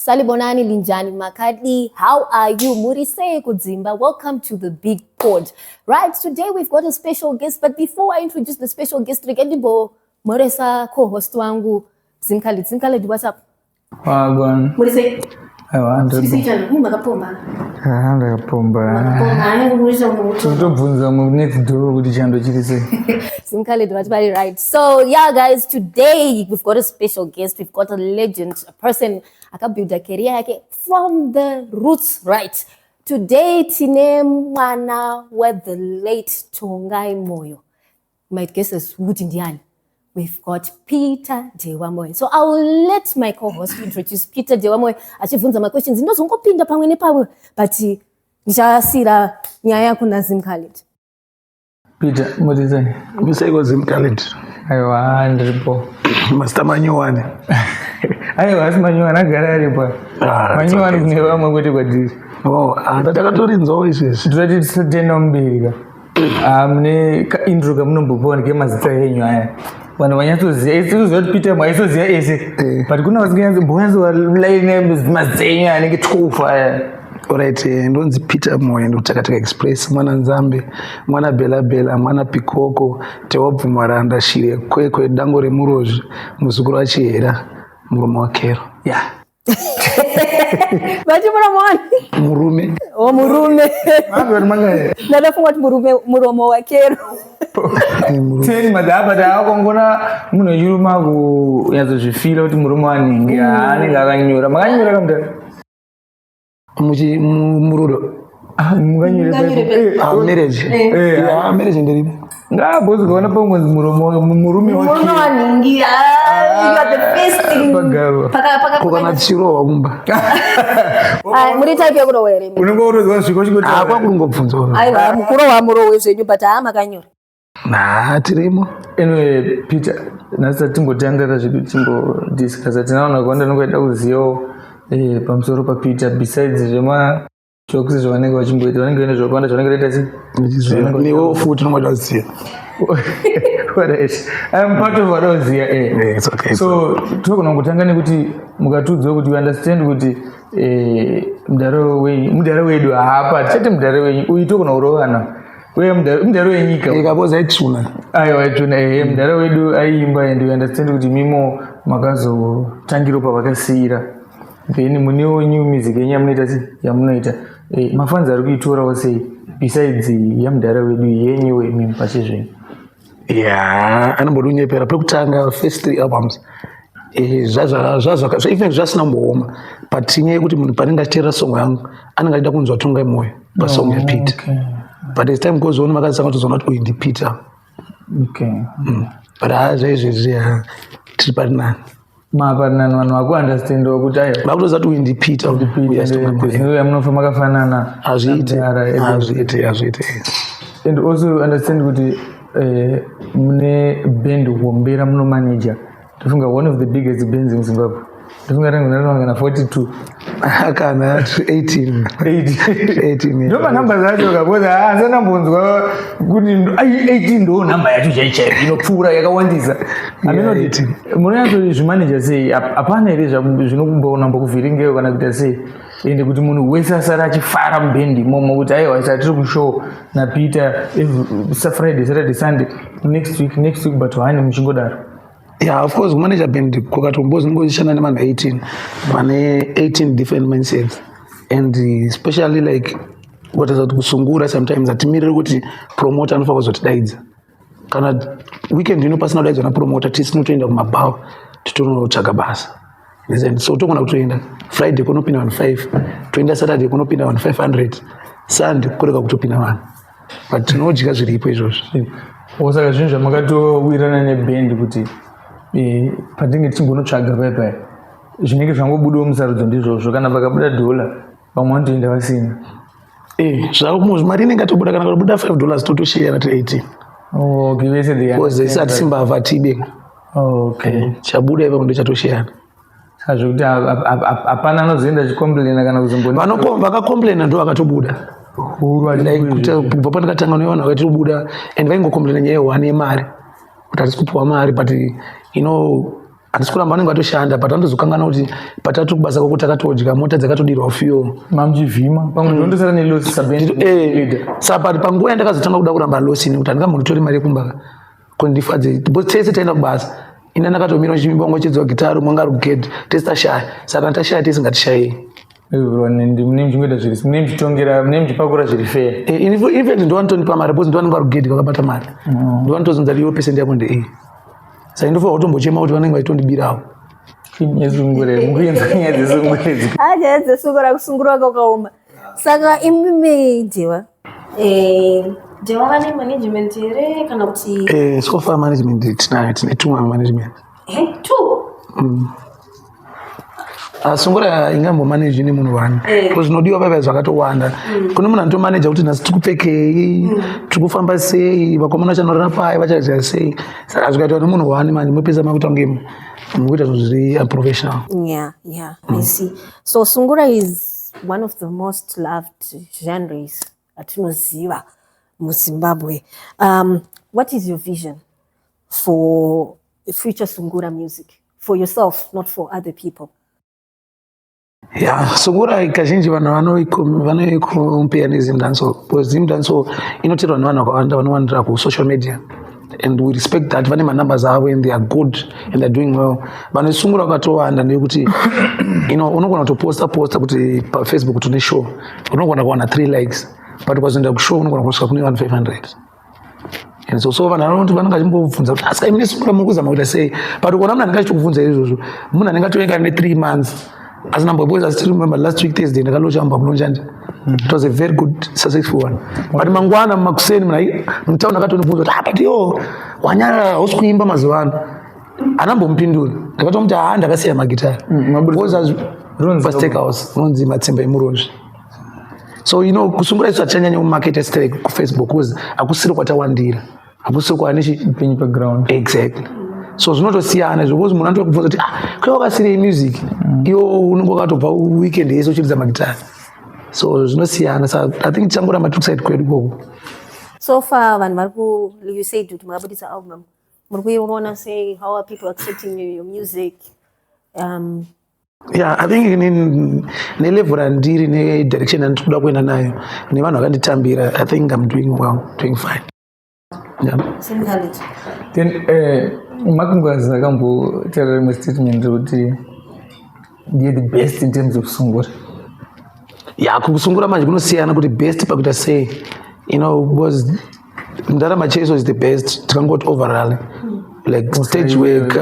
Salibonani Linjani Makadi, how are you? Murisei kudzimba, welcome to the Big Pod. Right, today we've got a special guest, but before I introduce the special guest, rega ndimbomhoresa co-host wangu Zimkhalid. Zimkhalid, what's up? Wagwan. Murisei? Aiwa, Tisichana, makapomba. Ah, ndakapomba. Makapomba, murisa muto. Totobvunza mu next door kuti chando chiri sei. Zimkhalid Vatibari, right. So yeah, guys, today we've got a special guest. We've got a legend, a person akabuilda career yake from the roots, right? Today tine mwana wa the late Tongai Moyo. You might guess as kuti ndiani. We've got Peter Dhewa Moyo. So I will let my co-host introduce Peter Dhewa Moyo achibvunza ma questions. Ndozongopinda pamwe nepamwe, but ndichasiyira nyaya kuna Zimkhalid. Peter, muri sei? Museiko Zimkhalid. Aiwa, ndiripo. Masita manyowani. Aiwa, asi manyowani agara aripo. Ah, it's Manyowani okay. kune vamwe kwete kwatiri. Oh, ah, takatorinzwawo izvezvi. Tisati tisatenda mumberi ka. Ah, mune ka intro kamunombopiwa nekemazita enyu aya. Vanhu vanyatsoziva, isi toziva kuti Peter maisoziva ese. Eh. But kuna vasinganyatsombonatsolaine mazita enyu aya anenge 12 aya. Alright, ndonzi Peter Moyo, ndikuTakataka Express, mwana Nzambe, mwana Bela Bela, mwana Pikoko, Tewabvumaranda, Shire, Kwekwe, Dango reMurozvi, muzukuru waChihera, murume waKero. Yeah. Vati muromo wani? Murume. Oh, murume. Manga manga Ndadafunga kuti murume muromo wakero. Murume. Ten madhaba taakongona munhu wechirume akunyatsodzvifira kuti murume wanhingi anenge akanyora. Makanyora kamudhara? Murudo. Mukanyore. Mukanyore. Ah, marriage. Eh. Yeah, marriage ndiripo. Ngabhozi ukaona pangonzi muromo murume Murume wanhingi. Ah, you are the first thing. Pagaro. Paka paka. Ko kana tichirohwa kumba. Ah, muri type yekurohwa here? Unenge urozwa sviko sviko. Ah, kwakungobvunzwa. Aiwa, mukurohwa murohwe zvenyu but haa makanyora. Nah, tirimo. Anyway, Peter, nhasi timbotandara zvedu timbodiscussa. Tinaona vakawanda vanongoida kuzivawo pamusoro paPeter besides zvema jokes zvavanenge vachimboita, vanenge vaine zvakawanda zvavanenge vaita sei. Newe futi unongoda kuziva. Alright. I'm part of vanoziva. Yeah, it's okay. So tinogona kungotanga nekuti mukatiudzawo kuti you understand kuti mudhara wedu haapa tichati mudhara wenyu uyu togona kurovana uye mudhara wenyika. Ikapoza itsuna. Aiwa, itsuna ehe. Mudhara wedu aiimba and you understand kuti mimo makazotangirawo pavakasiyira, then munewo new music yenyu yamunoita sei yamunoita. Mafanzi ari kuitorawo sei besides yamudhara wedu yenyu imimi pachezvenyu? Ya, anombodi kunyepera. Pekutanga, first three albums, even zvasina kumbooma, but inyaya yekuti munhu panenge achiteerera song yangu anenge achida kunzwa Tongai Moyo pasong yaPeter. But as time goes on vakazanga kutozoona kuti uyu ndiPeter. But haa, zvaizvezvi ha, tiri pari nani. Maparinani, vanhu vakuunderstandawo kuti aiwa. Vakutoziva kuti uyu ndiPeter, uyu asi Tongai Moyo. Yamunofa makafanana. Hazviiti. Namudhara, Hazviiti, hazviiti. And also understand kuti mune band hombe ramunomanager, ndofunga one of the biggest bands in Zimbabwe, ndofunga rangu kana 42. Kana 18. 18. Ndo manhamba dzacho kaboza asandambonzwa kuti ai, 18 ndo nhamba yacho chaichaiyo inopfuura yakawandisa. Aminoti 18. Munonyatsozvimanager sei? Hapana here zvinokumboona mbokuvhiringeyo kana kuita sei, ende kuti munhu wese asara achifara mubhendi imomo kuti aiwa, isa tiri kushow naPeter Friday, Saturday, Sunday, next week, next week, but one muchingodaro? Yeah, of course, kumanager band kwakatombozi unenge uchishanda nevanhu 18 vane 18 different mindsets, and especially like kuratidza kuti kusungura sometimes hatimiriri kuti promoter anofanira kuzotidaidza. Kana weekend ino pasina kudaidzwa napromoter, tisi tinotoenda kumabhawa titonotsvaga basa. Understand? So togona kutoenda Friday kunopinda vanhu 5, toenda Saturday kunopinda vanhu 500, Sunday kurega kutopinda vanhu, but tinodya zviripo izvozvo. Saka zvinhu zvamakatowirirana nebhendi kuti patinenge tichingonotsvaga pai pai zvinenge zvangobudawo musarudzo ndizvozvo, kana pakabuda dhola vamwe vanotoenda vasina. Mari inenge atobuda, kana kubuda $5 totoshare to 18. Oh, okay, vese they Because isi understand. hatisi mbavha, tibe. Chabuda ipapo ndochatosheyana. Saka zvekuti hapana anozoenda achicomplaina kana kuzomboni? Vakacomplaina ndo vakatobuda. Huru. Like kubva pandakatanga nevanhu vakatobuda and vaingocomplaina nyaya yeone yemari, kuti hatisi kupiwa mari, but you know Handisi kuramba, vanenge vatoshanda, but vanotozokangana kuti patatu kubasa kwako takatodya, mota dzakatodirwa fuel. Mamuchivhima pamwe ndondosara neloss saband. Saka but panguva yandakazotanga kuda kuramba loss nekuti handingambonotori mari yekumba kundifadze, because tese taenda kubasa, ina ndakatomira uchimba wangochedzwa gitari, umwe anga ari kugedhi, tese tashaya. Saka tashaya tese, ngatishayei. Mune muchingoita zviri, mune muchitongera, mune muchipakura zviri fair. In fact ndovanotonipa mari because ndovanenge vari kugedhi vakabata mari, ndovanotozonza kuti iwo percent yako ndeiyi. Saka ndofanira kutombochema kuti vanenge vachitondibirawo. Yesungura, mukuenza nyaya dzesungura idzi. Ah, nyaya dzesungura, kusungura kwakaoma. Saka imimi Dhewa, Dhewa vane management here kana kuti? So far management tinayo, tine tumwe management. Two? Sungura ingambomanage nemunhu one because zvinodiwa paipai zvakatowanda. Kune munhu anotomaneja kuti nhasi tikupfekei, tiri kufamba sei, vakomana vachanorara pai, vachadya sei. Saka zvikaitwa nemunhu one manje mopedza makuita kunge mukuita zvinhu zviri unprofessional. Yeah, I see. So sungura is one of the most loved genres atinoziva muZimbabwe. What is your vision for future sungura music, for yourself, not for other people? Ya, sungura kazhinji vanhu vanoicompare neZimdancehall because Zimdancehall inoteerwa nevanhu vakawanda vanowandira kusocial media, and we respect that vane manumbers avo and they are good and they are doing well. Vanosungura vakatowanda ndeyekuti unogona kutoposta posta kuti paFacebook tine show, unogona kuwana three likes, but ukazoenda kushow unogona kusvika kune vanhu 500. And so vanhu vanoti vanenge vachimbobvunza kuti asi imi nesungura muri kuzama kuita sei? But ukaona munhu anenge achitokubvunza izvozvo, munhu anenge atoenga ne3 months asina mboboys. I still remember last week Thursday ndakalauncha album lonjanje. It was a very good, successful one, but mangwana mumakuseni munhu mutauni akatonibvunza kuti, "Ah, but yo wanyarara, hausi kuimba mazuva ano." Anambomupindura, ndakatomuti, "Haa, ndakasiya magitari." Runzi? Pastakehouse, runzi Matsimba Emurozvi. So kusungura isu hatichanyanya kumarket sterek kuFacebook because hakusiri kwatawandira, hakusiri kwanechi Penyu paground. Exactly. So zvinotosiyana izvo because munhu anotokubvunza kuti, "Ah, kuya wakasirei music?" Iwo unenge wakatobva weekend yese uchiridza magitari. So zvinosiyana. Saka I think tichangoramba tiri kuside kwedu ikoko. So far vanhu vari ku, you said kuti makabudisa album, muri kuiona sei? How are people accepting your music? Yeah, I think nelevel randiri, nedirection yandiri kuda kuenda nayo, nevanhu vakanditambira, I think I'm doing well, doing fine, yeah. Simkhalid. Then Mark Ngwazi akambotaura rimwe statement rekuti ndiye the best in terms of sungura. Ya, kusungura manje kunosiyana kuti best pakuita sei, because Mdara Macheso is the best tikangoti overall, like stage work,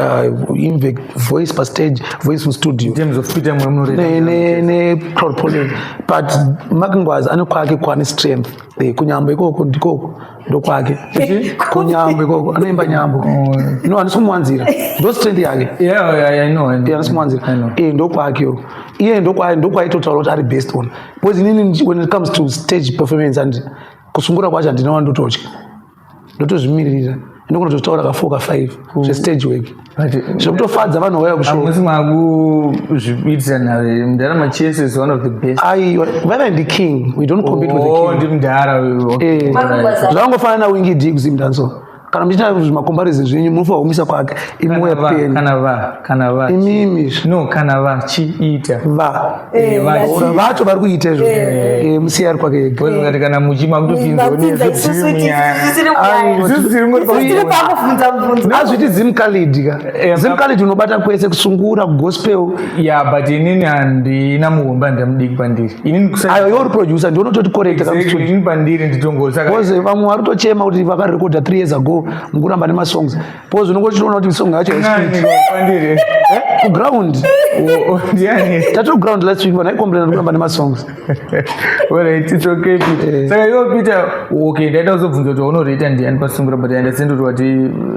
in voice pa stage, voice mustudio. In terms of Peter Mwemunore. Ne crowd pulling, but Mark Ngwazi ane kwake kwane strength. Kunyambo ikoko, ndikoko ndokwake kunyambo ikoko, anoimba nyambo. No, handisi kumuwanzira, ndo strength yake. Yeah, I know, I know. Handisi kumuwanzira. I know. Ndokwake yo, iye ndokwaitotaura kuti ari best on, because inini when it comes to stage performance and kusungura kwacho handina wandototya, ndotozvimiririra, ndogona kutotaura ka 4 ka 5 zvestage work But zvekutofadza vanhu vauya kushow. Hamusi makuzviitira nhare. Mudhara Macheso is one of the best. Aiwa, vana ndi king, we don't compete with the Oh, king. Ndi mudhara uyu. Okay. Zvakangofanana naWinky D kuZimdancehall. Kana muchiita zvimacomparison zvenyu, munofanira kumisa kwake imwe Kana va, peni. kana va. Imimi. No, kana vachiita. Va Vachiita. vacho vari kuita izvo. Musiye ari kwake ega. Because ngati kana muchima kutopinzwa Mapinza isusu tisiri munyaya. Isusu tiri ngori Isusu tiri pakubvunza mubvunzo. Azviti Zimkalid ka. Zimkalid unobata kwese, kusungura, gospel. Yeah, but inini handina muhomba, ndamudiki pandiri inini. Ayo, iwe uri producer, ndiwe unototi correct ka mustudio. Inini pandiri nditongo saka Because vamwe vari kutochema kuti vakarekodha 3 years ago, mukuramba nemasongs, because unongochiona kuti song yacho haisikuiti. Pandiri. Kuground. Oh, ndiani? Tato ground last week, vanhu vaicomplaina kuti kuramba nemasongs. Alright, it's okay, Peter. Saka iwe Peter, okay, ndaida kuzobvunza kuti waunorate ndiani pasungura, but I understand kuti wati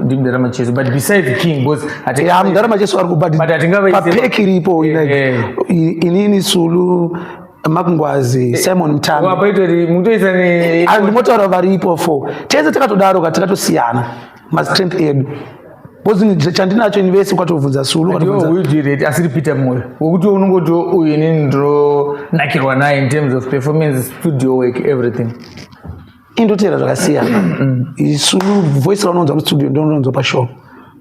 ndimudhara Macheso, but besides king, because Ya, mudhara Macheso ari But hatingavaise- papeki iripo, like, inini, Sulu, Makungwazi, Simon Mutambi. Wapaitoti mutoisa ne Ndimotaura varipo fo tese takatodaro ka, takatosiyana mastrength edu, because chandinacho ini vese ukatobvunza Sulu, ukatobvunza Rate asiri Peter Moyo, wokuti unongoti uyu inini ndinonakirwa naye in terms of performance, studio work, everything. Indotera zvakasiyana. Sulu voice raunonzwa mustudio ndononzwa pashow.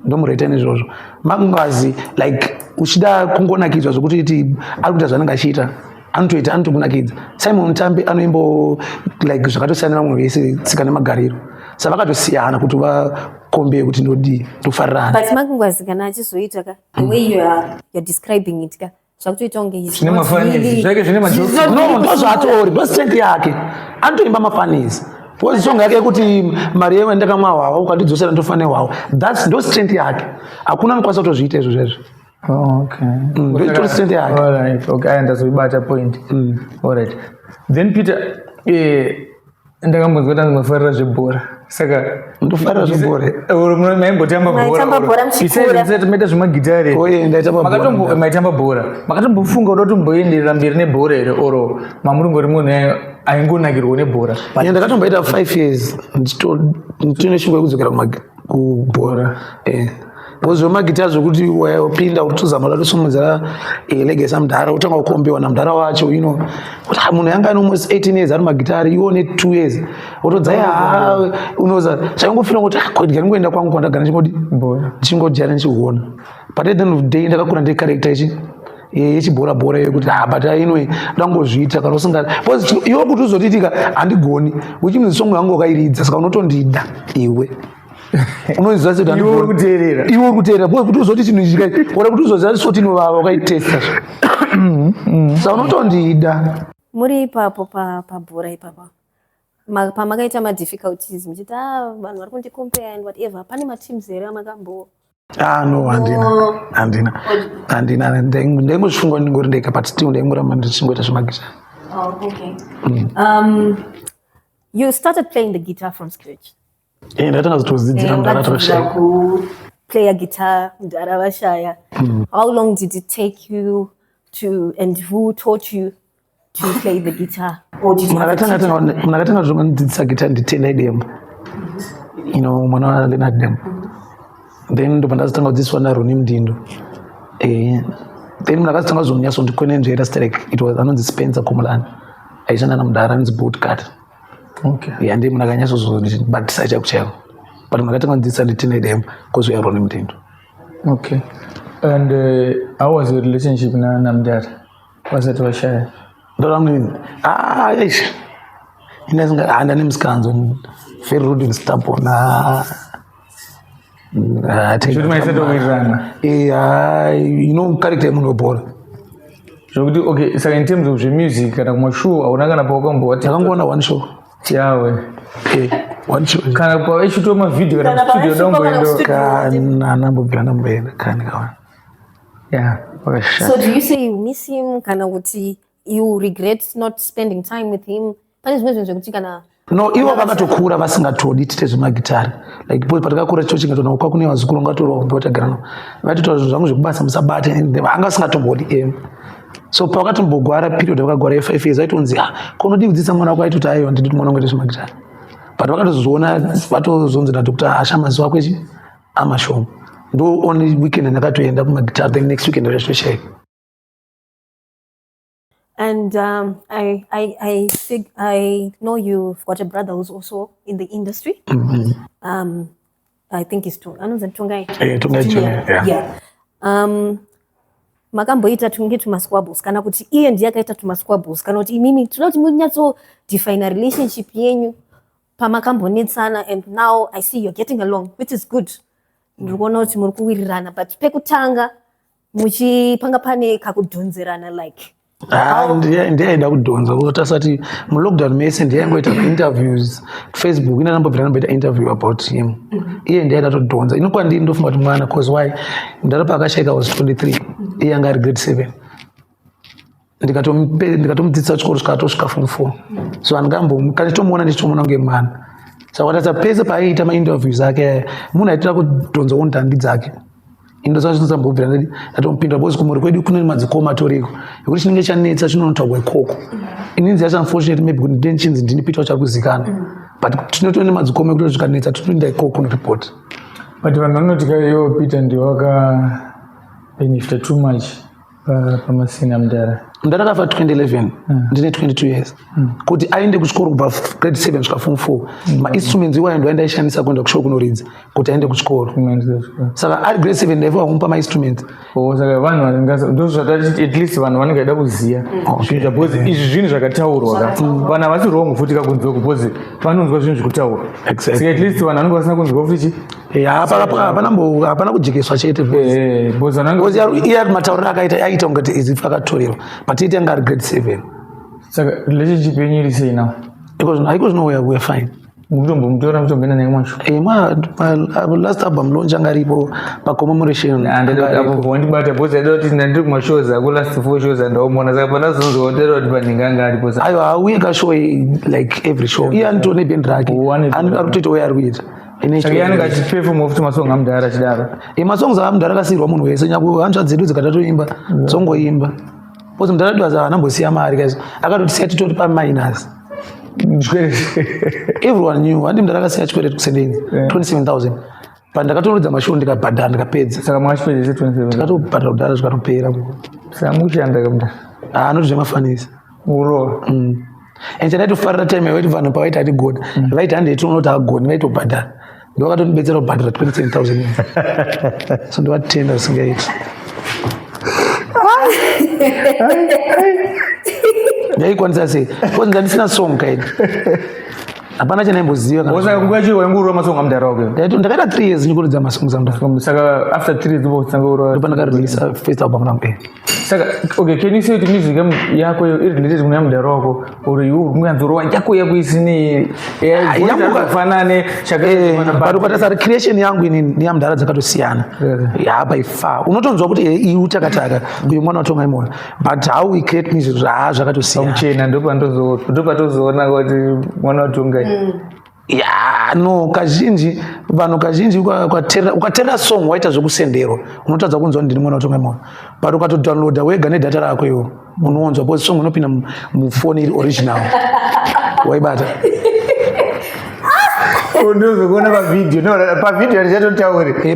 Ndomureta nezvozvo. Mark Ngwazi, like, uchida kungonakidzwa zvokuti ti ari kuita zvaanenge achiita, anotoita, anotokunakidza. Simon Mutambi anoimbo like zvakatosiyana nevamwe vese, tsika nemagariro, saka vakatosiyana kuti vakombe kuti ndodii, ndofarirana. But Mark Ngwazi kana achizoita ka, the way you're describing it ka, zvakutoita kunge he's Zvine not mafunnies, zvake zvine majokes. He's not No, really ndozvaatori, ndo strength yake, anotoimba mafunnies because song yake yekuti "Mari yewe ndakamwa hwawa, ukandidzosera ndofane hwawa", that's ndo strength yake. Hakuna anokwanisa kutozviita izvo zvezvo. Oh, okay. Ndoitori strength yake. Alright, okay, aya ndazoibata point. Alright. Then Peter, ndakambonzwa kuti anzi zvebhora. Saka Ndofarira zvebhora. Or maimbotamba bhora? Maitamba bhora muchikura. Besides maita zvemagitare. Oye, ndaitamba bhora. Maitamba bhora. Makatombofunga kuda kutomboenderera mberi nebhora here, or mamuri munhu aingonakirwa nebhora? Yeah, ndakatomboita 5 years nditone shungu yekudzokera kubhora. Because zvemagitare zvokuti wapinda utozama kuda kusimudzira legacy mudhara, utanga kukombewa namudhara wacho, kuti ah, munhu yanga ane almost 18 years ari magitare, iwo ne 2 years wotodzai, ha, unoza chaingofira kuti ah, kodya ndingoenda kwangu kwandagara ndichingodi Bhora. Ndichingodyara ndichiona. But at the end of the day ndakakura ndine character ichi yechibhora bhora yekuti ah, but anyway ndangozviita kana usinga, because iwe kuti uzotiitika handigoni, which means song yangu wakairidza, saka unotondida iwe, unoziva sekuti Iwe uri handigoni. Kuteerera. Iwe uri kuteerera, because kuti uzoti chinhu ichi ora kuti uzoziva soti inovava wakaitesta, saka unotondida. Muri ipapo pabhora ipapa, pamakaita madifficulties muchiti ah, vanhu vari kundicompare and whatever, pane mateams here amakambo Ah, no, handina, handina, handina. Ndaingozvifunga ndingori ndega, but still ndaingoramba ndichingoita zvemagitare. Oh, okay. You started playing the guitar from scratch? Ndatanga kutodzidzira mudhara toshaya. Play a guitar mudhara vashaya. How long did it take you to, and who taught you to play the guitar, or did you have a teacher? Munhu akatanga zvondidzidzisa gita ndiTendai Dembo, mwana waLeonard Dembo. Then ndobva ndazotanga kudzidziswa naRoni Mudindo. Then munhu akazotanga kuzonyatsondikwenenzvera sterek, it was anonzi Spencer Komulani, aishanda namudhara anonzi Bootcut. Yeah, ndiye munhu akanyatsozondibatisa chaiko chaiko, but munhu akatanga kundidzidzisa ndiTendai Dembo, kozouya Roni Mudindo. Okay. And how was your relationship na namudhara vasati vashaya? Ndoda kuti ah, eish, ine handa nemusikanzo, very rude and stubborn. Ah. Ah, Zvekuti maisatowirirana? Character yemunhu webhora. Zvokuti okay, saka in terms of zvemusic kana kumashow, hauna kana pawakambowa? Ndakangoona one show. Yawe. One show. Kana pavaishuta mavhidhiyo kana Kana kustudio? pavaishuta kana Damboendo. kustudio. Kana nambobvira ndamboenda kani kawana. Ya, pakashata. So do you say you miss him, kana kuti you regret not spending time with him? Pane zvimwe zvinhu zvekuti kana No, ivo vakatokura vasingatodi tite zvemagitare, like because patakakura tichochengetwa kwa kune vazukuru vangatorwa kumba tagara navo, vaitotaura zvinhu zvangu zvekubasa musabate, and anga asingatombodi em. So pavakatombogwara, period vakagwara ye5 years, vaitonzi ah, konodii kudzidzisa mwana wako? Aitoti aiwa, ndidi kuti mwana wangu aite zvemagitare. But vakatozoona vatozonzi nadoctor asha mazuva ako echi amashoma. Ndo only weekend ndakatoenda kumagitare, then next weekend ndachitoshayika. And I know you've got a brother who's also in the industry. I think he's anonzi Tongai. Tongai Junior, yeah. Yeah. Makamboita tunge tumasquabbles, kana kuti iye ndiye akaita tumasquabbles, kana kuti imimi? Tinoda kuti munyatsodefine relationship yenyu, pamakambonetsana, and now I see you're getting along, which is good. Ndiri kuona kuti muri kuwirirana, but pekutanga muchipanga pane kakudhonzerana like Ah, ndiye aida kudhonza kuti asati mulockdown mese ndiye aingoita interviews, Facebook ine ndambobvira ndamboita interview about him. Iye ndiye aida todhonza. Ino kwandiri ndofunga kuti mwana, cause why, ndaro paakashaika was 23, iye anga ari grade 7. Ndikatomudzidzisa chikoro svikatosvika form 4, so handingambo kana ndichitomuona, ndichitomuona kunge mwana. Saka watarisa pese paaiita mainterviews ake aya, munhu aitira kudhonzawo ndandi dzake. Indosambobvira ndadi ndatomupindura, because kumhuri kwedu kune madzikoma atoriko ekuti chinenge chanetsa chinonotaurwa ikoko. Inini that's unfortunate, maybe kuti ndichinzi ndini Peter chari kuzikanwa, but tinotori nemadzikoma ekuti zvikanetsa tinoenda ikoko kunoripota. But vanhu vanoti ka iwo Peter ndiwakabenefita too much. Pamasina mudhara. Mudhara akafa 2011, ndine 22 years. Kuti aende kuchikoro kubva grade 7 kusvika form 4, mainstruments iwayo ndo aindaishandisa kuenda kushow kunoridza kuti aende kuchikoro. Saka ari grade 7 ndaifanira kumupa mainstruments. Oh, saka vanhu vanenge, ndozvatati, at least vanhu vanenge vaida kuziva zvinhu, because izvi zvinhu zvakataurwa ka. Vanhu havasi wrong futi kakunzwa, because vanonzwa zvinhu zvikutaurwa. Saka at least vanhu vanenge vasina kunzwa futi chi Hapana kujekeswa chete. Because vanhu vanenge Because iye ari matauriro akaita, aita kungati as if akatorerwa, but iye anga ari grade 7. Saka relationship yenyu iri sei now? Iko zvino we are fine. Mutombomutora, mutomboenda naye mwacho? Ma last album launch anga aripo, pacommemoration anga aripo. Apo wandibata, because aida kuti ndandiri kumashows ako, last four shows andaomona, saka pandazonzwa kutaura kuti panhinga anga aripo, saka Aiwa, auye kashow, like every show iye anotone band rake. Oh, Ari kutoita uye ari kuita. Saka iye anenge achiperforma futi masong amudhara achidaro? Masongs amudhara akasiyirwa munhu wese, nyange hanzvadzi dzedu dzikatatoimba, dzongoimba, because mudhara wedu haanambosiya mari kaizo, akatotisiya titori paminus. Everyone knew handi mudhara akasiya chikwereti kusendenzi 27,000, but ndakatorodza mashow, ndikabhadhara, ndikapedza. Saka makachipedza se 27? Ndakatobhadhara kudhara, zvikatopera. Saka mukushanda kamudhara? Anoti zvemafanisi. Urova. And chandaitofarira time yaiti vanhu pavaiti hatigoni, vaiti handei tinoona kuti hagoni, vaitobhadhara. Ndovakatondibetsera kubhadhara 27,000, so ndovatenda zvisingaiti. Ndaikwanisa sei? Because ndandisina song kaini, hapana chandaimboziva kana. Saka nguva yacho waingorova masong amudhara wake? Ndakaita 3 years ndikuridza masongs amudhara. Saka after 3 years ndopotanga urova? Ndopandakareleasa first album rangu. Saka okay, can you say kuti music yako iri related kuna mudhara wako, or iwe uri kunyanzorova yako yako isini Yangu fanane? But ukatarisa creation yangu inini neyamudhara dzakatosiyana. Ya, by far unotonzwa kuti iyi utakataka, uyu mwana watonga imoyo, but how we create music, haa, zvakatosiyana. Muchena, ndopatozoona kuti mwana watonga. Ya, no, kazhinji vanhu, kazhinji ukateerera song waita zvekusenderwa, unotadza kunzwa kuti ndini mwana watonga imoyo, but ukatodownloada wega nedata rako iwo, unonzwa, because song inopinda mufoni iri original, waibata. Ndozokuona pavhidhiyo, no, pavhidhiyo handichatotauri.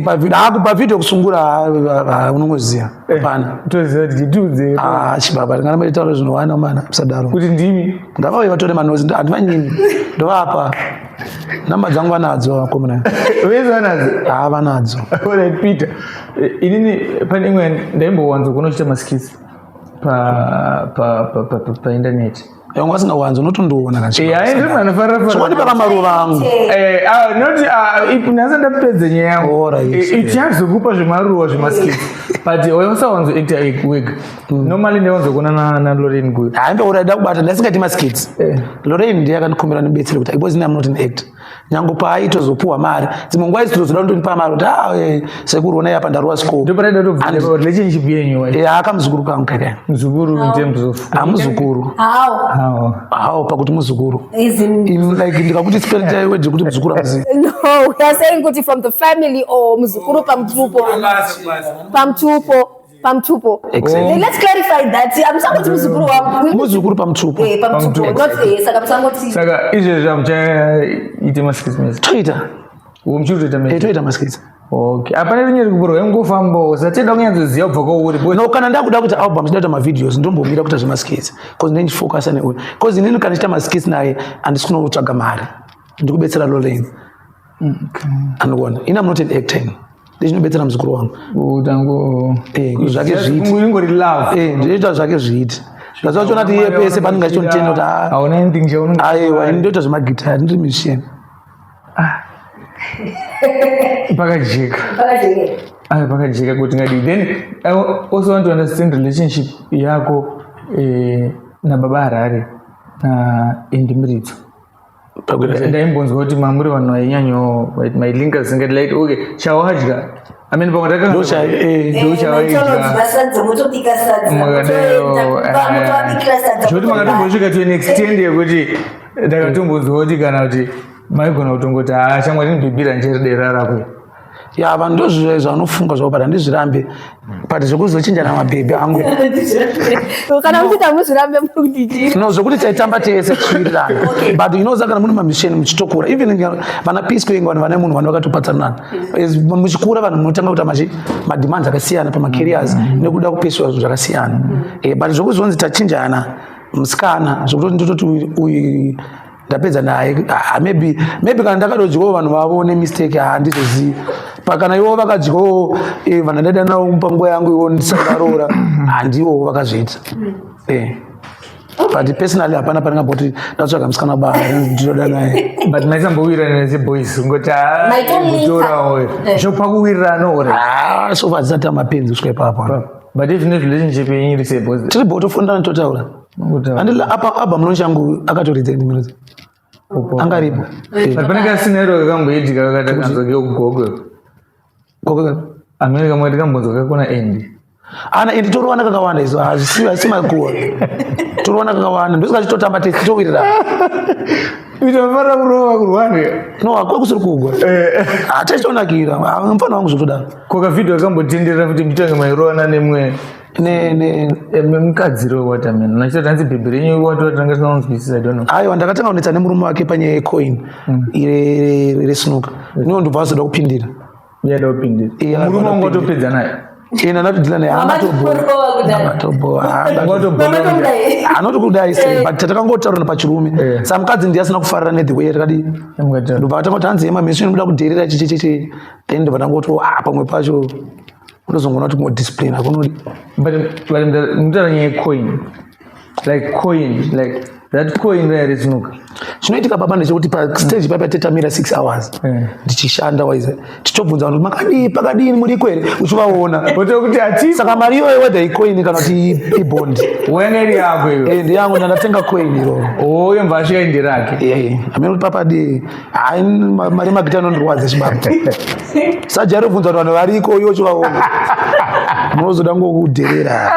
Pavideo kusungura, unongoziva hapana. Toziva kuti tiudze. Ah, chibaba, ndinganamboitaura zvinowana mana, musadaro. Kuti ndimi. Ngavauye vatore manozi, handivanyimi, ndovapa namba dzangu, vanadzo vakomana. Vese vanadzo? Ha, vanadzo. Alright, Peter. Inini pane imwe ndaimbowanza kuona uchiita maskits painternet. Yangu asingawanzi, unotondiona. Hai, ndiri munhu anofarira. Chikondipa maruva angu. Noti nhasi ndapedza nyaya yangu. Alright. Ichazokupa zvemaruva zvemaskits, but wausawanzo acta wega. Normally ndaiwanzokuona naLorraine Guyo. Haimbe da kubata, ndasingaiti maskits. Lorraine ndiye akandikumbira ndibetsere kuti, because ini am not an actor, nyange paaitozopuwa mari dzimwe nguva idzi tozoda kundonipa mari kuti, ah, sekuru, onai apa ndaruwa score. Ndoparaida kutobvunza relationship yenyu. Akamuzukuru kangu kaka. Muzukuru in terms of? Amuzukuru. How? How? Hawo pakuti muzukuru. Is in Like ndikakuti spell word kuti muzukuru amuzivi. No, we are saying kuti from the family or muzukuru pamutupo. Pamutupo. Pamutupo. Exactly. Let's clarify that. Amusangoti muzukuru wangu. Muzukuru pamutupo. Pamutupo. Not saka musangoti. Saka izvezvi hamuchaite maskits mese? Toita. Muchiri kutoita mese? Toita maskits. Okay, hapana rinyeri kuburwa, ingofambawo satenda kunyatsoziva kubva kwauri. No, kana ndakuda kuita album, ndinoita mavideos, ndombomira kuita zvemaskits, because ndinenge neuyu, because inini kana ndichiita maskits naye handisi kunotsvaga mari, ndikubetsera Lorraine. Anokuona ini am not an actor, ini ndichinobetsera muzukuru wangu. Utango Zvake zviiti. Ingori love. Ndinoita zvake zviiti, ndazvachiona kuti iye pese panenge achitonitenda kuti ah, Hauna anything chaunenge. Aiwa, ini ndoita zvemagitari, ndiri musician. Pakajeka. Aya, pakajeka kuti ngadii. Then I also want to understand relationship yako nababa Harare naAndy Muridzo. Ndaimbonzwa kuti mamuri vanhu vainyanyo mailinka zingati like, okay, chawadya, I mean, pamwe Ndochawadya. Sadza, motobika sadza. Makadaro. Motobikira sadza. Zvekuti makatombosvika to an extent yekuti ndakatombonzwa kuti kana kuti maigona kutongoti, haa, shamwari, ndibhibhira njeri dera rako. Ya, vanhu ndozvo zvavanofunga zvavo, but handizvirambe, but zvekuzochinjana mabhebhi angu. Kana muchiti hamuzvirambe, muri kuti chii? No, zvokuti taitamba tese tichiwirirana, but inoza kana mune mamisheni muchitokura, even vana Peace Queen, vanhu vane munhu vanhu vakatopatsanana. Muchikura vanhu munotanga kuita mademands akasiyana pamacareers nekuda kupeswa zvinhu zvakasiyana. But zvokuzonzi tachinjana musikana, zvokutoti ndototi uyu ndapedza naye, ah, maybe kana ndakatodyawo vanhu vavo nemistake, handizozivi. Pakana ivo vakadyawo vanhu ndaida navo panguva yangu ivo ndisati ndaroora, handivo vakazviita. But personally hapana pandingamboti ndatsvaga musikana ba ndinoda naye. But maisambowirirana seboys ngoti Maitolinka. torawo zvopa kuwirirana ore? Ah, so far dzisati amapenzi kusvika ipapo. But if relationship yenyu iri seboys? Tiri bo tofundana, totaura. Handila apa album launch yangu akatoridza indimirodzi angaripo. But pane kascenario kakamboitika kakati kanzwa kekugokwe. Gogo. Amene kamwe tikambonzwa kakona endi. Ana indi torowana kakawanda izvo, hazvisi makuwa, torowana kakawanda, ndosika chitotamba tese titowirirana. Itofanira kurova kurwani. No, hakuwa kusiri kugwa, hatichitonakira mufana wangu zvotodaro. Ko kavhidhio kakambotenderera kuti mutange mairovana nemwe ne ne mukadziro watamena nachitoti hanzi bhebhi renyu wati tanga tisina kunzwisisa, I don't know. Aiwa, ndakatanga kunetsa nemurume wake panyaya yecoin resnuka niwo, ndobva vazoda kupindira. Yada kupindira? Iya, Murume vada wangu kupindira. watopedza naye? Ina ndatodhila naye. Mamatorova kudai. Mamatokudai. Anoti kudai sei, but tatakangotaurana pachirume. Saka mukadzi ndiye asina kufarira nethe way takadi. Ndobva vatanga kuti hanzi yemamheso inobuda kudherera chichichichi, then ndobva ndangoti, ah, pamwe pacho unozongoona kuti kumodiscipline hakunodi. But mutaura nyaya yecoin, like coin, like that coin raya resnuka. Chinoitika baba ndechekuti pastage paipa tetamira 6 hours ndichishanda waize, tichobvunza vanhu kuti makadii, pakadini, muriko here, uchivaona. Otokuti hati. Saka mari iyoyo, whether icoin kana kuti ibond. Wena iri yako iyo? Ndiyangu, ndandatenga coin iroro. Oyo mbva asvika nderake. Hamene kuti papadi, hai, mari magita anondirwadza chibaba, sajari kubvunza kuti vanhu variko, iwo chivaona, munozoda ngokudherera.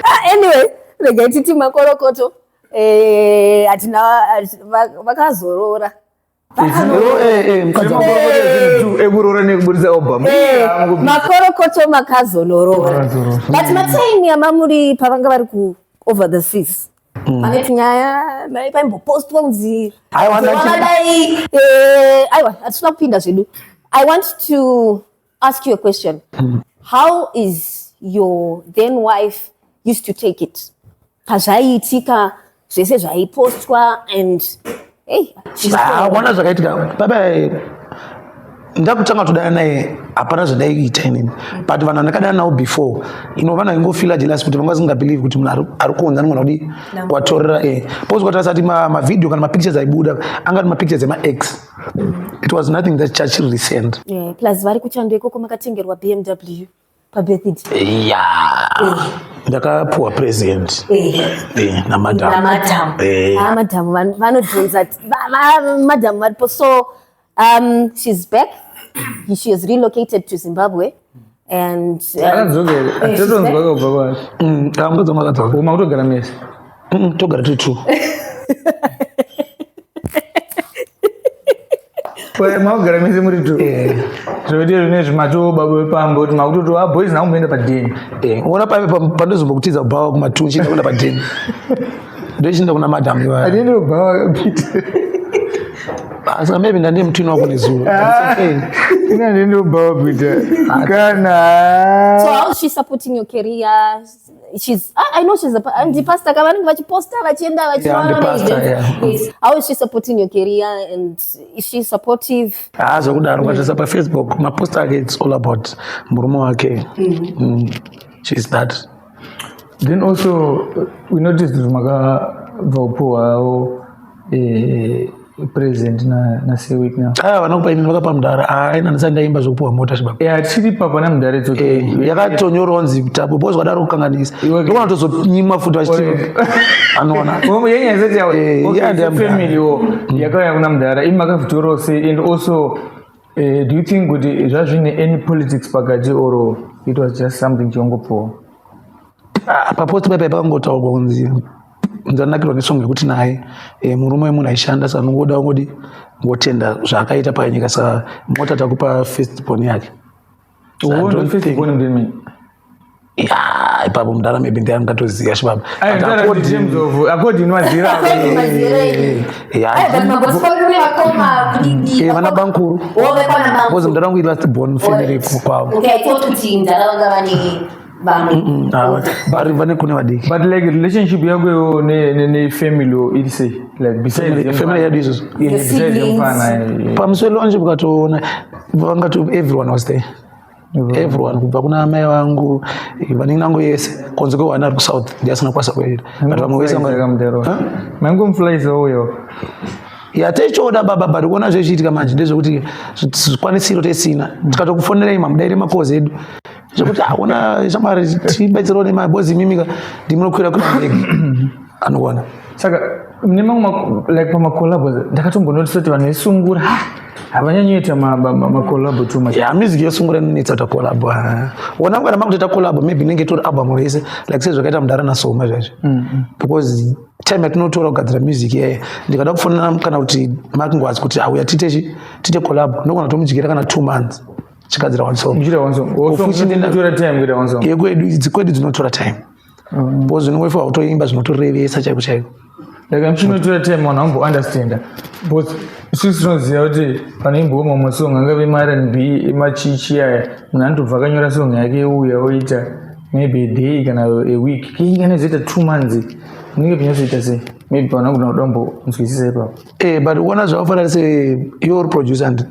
Ah, anyway, regai titi makorokoto. Hatina vakazorora. Mukadzi wangu. Ekuroora nekuburitsa album. Makorokoto, makazonoroora, but matime yamamuri pavanga vari ku over the seas, pane tunyaya mai paimbopostwa kunzi Aiwa, vakadai. Aiwa, hatisina kupinda zvedu. I want to ask you a question. How is your then wife used to take it pazvaiitika zvese zvaipostwa and hey, she's Ah, wana zvakaitika baba, ndakutanga kutodana naye hapana zvandaiita inini, but vanhu vandakadana navo before ino vanhu vaingofeela jealous kuti vanga vasingabelieve kuti munhu ari kunze anogona kudi kwatorera because kwatarisa kuti mavideo kana mapictures aibuda anga ari mapictures emaex. It was nothing that chachiri recent. Yeah, plus vari kuchando ikoko makatengerwa BMW pabirthday. Ya, ndakapuwa present namadam. Namadam. Ah, madhamu vanodhonza madhamu varipo. So she's back, she has relocated to Zimbabwe and Akadzokere? She's Atotonzwa back. kabva kwacho. Mukadzi wangu akadzoka. Uma kutogara mese? Togara tiri two. Makugara mese muri two? Zvoite zvinezvi mato baba vepamba kuti makutoti a boys nakumboenda padheni. Uona paive pandozombokutiza kubhawa kuma2, chienda kuenda padheni, ndochienda kuna madam iwayo. Handiendi kubhawa, Peter. Saka maybe ndandine mutwini wako nezuro. But it's okay. Ina handiendi kubhawa, Peter, kana. So how is she supporting your career? She's I know she's a ndipastor ka, vanenge vachiposta vachienda Yeah, ndipastor, yeah. Yes. How is she supporting your career and is she supportive? Ah, zvokudaro ukatarisa paFacebook mapost ake, it's all about murume wake. She's that. Then also we noticed kuti makabva kupuhwawo present naSir Wicknell. Aya vanokupa inini vakapa mudhara. Aina ndisati ndaimba zvokupiwa mota chibaba. Yeah, tiri papa namudhara, it's okay. Yakatonyorwa kunzi tapo because wadaro kukanganisa, ndokona tozonyimwa futi vachiti anoona. Yenyaya isati yawo. Yeah, ndeyamudhara. Family wo yakauya kuna mudhara, imi makavhitorawo sei? And also do you think kuti zvazvine any politics pakati or it was just something chiongopuwa? Ah, papost paipa pakangotaurwa kunzi Ndanakirwa nesong yekuti naye murume wemunhu aishanda, saka nongoda ngodi ngotenda zvaakaita panyika, saka mota takupa first born yake. So I don't first born ndimi? Ya, ipapo mudara maybe ndiye angatoziva chibaba. Ayi, But mudara, in terms of according mazira. Yeah. But magospel kune vakoma kudidi. Vana bankuru. Wove kwana. Because mudara wangu last born family kwavo. Okay, I thought kuti mudara vanga vane vamwe. Ah, vari vane kune vadiki. But like relationship yako iwo ne family iri sei, like besides Family yedu izvozvo? Yeah, The besides siblings. yemufana, Pamusoro launch ukatoona vangati everyone was there, everyone kubva kuna amai vangu, vanin'ina vangu yese, kunze kwewana ari kuSouth ndiye asina kukwanisa kuenda, but vamwe vese Saka mudaro. Huh? Mangomuflyisa uyo. Ya, tichoda baba, but kuona zvechiitika manje ndezvekuti zvikwanisiro tesina, tikatokufonerai mamudaire makozi edu zvekuti aona shamwari tibetserewo nemabhozi, imimika ndimunokwira kuna ndege anoona. Saka mune mamwe like pamacollabos ndakatombonotisa kuti vanhu vesungura havanyanyoita macollabo too much. Ya, music yesungura inonetsa kuita collab. Wona kana makutoita collab, maybe inenge itori album rese, like sezvakaita mudara naSoma zvaizvo, because time yatinotora kugadzira music iyaya, ndikada kufonera kana kuti Mark Ngwazi kuti auya tiite chi tiite collab, ndogona tomudyira kana 2 months chigadzira one song. Muchiita one song. Of which Inotora time kuita one song? Yekwedu idzi kwedu dzinotora time, because unongoifa kutoimba zvinotorevesa chaiko chaiko. Like muchinotora time, vanhu vambo understanda, but isusu tinoziva kuti panoimbawo mamwe song angave maR&B emachichi aya, munhu anotobva akanyora song yake uya oita maybe a day kana a week, kanozoita 2 months, munenge pinyatsoita sei? Maybe vanhu vagona kuda kumbonzwisisa ipapo. But uona zvakafanana se iwe uri producer, ndi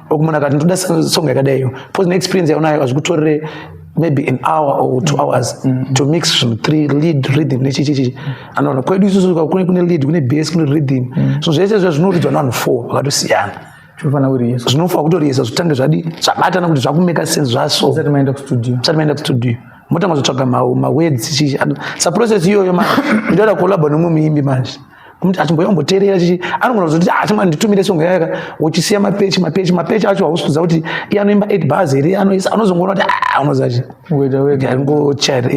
okumunhu akati ndoda song yakadaiyo, because neexperience yaunayo hazvikutorere maybe an hour or 2 hours to mix zvinhu three, lead, rhythm, nechichichi. Anoona kwedu isusu kune lead, kune bass, kune rhythm, so zvese izvo zvinoridzwa nevanhu four vakatosiyana. Chinofanira kuriyeswa. Zvinofanira kutoriyesa, zvitange zvadi zvabatana kuti zvakumeka sense zvaso. Usati maenda kustudio. Usati maenda kustudio, motanga kuzotsvaga mawords chichi. Saprocess iyoyo manje ndoda collabo nemumwe muimbi manje, kumuti achimboya umboteerera chichi, anogona kuzoti, "Ah, chimwe nditumire song yaka," uchisiya mapechi mapechi mapechi acho, hausi kuziva kuti iye anoimba 8 bars here, anoisa, anozongoona kuti, ah, unoziva chi Wega wega. Ngochara.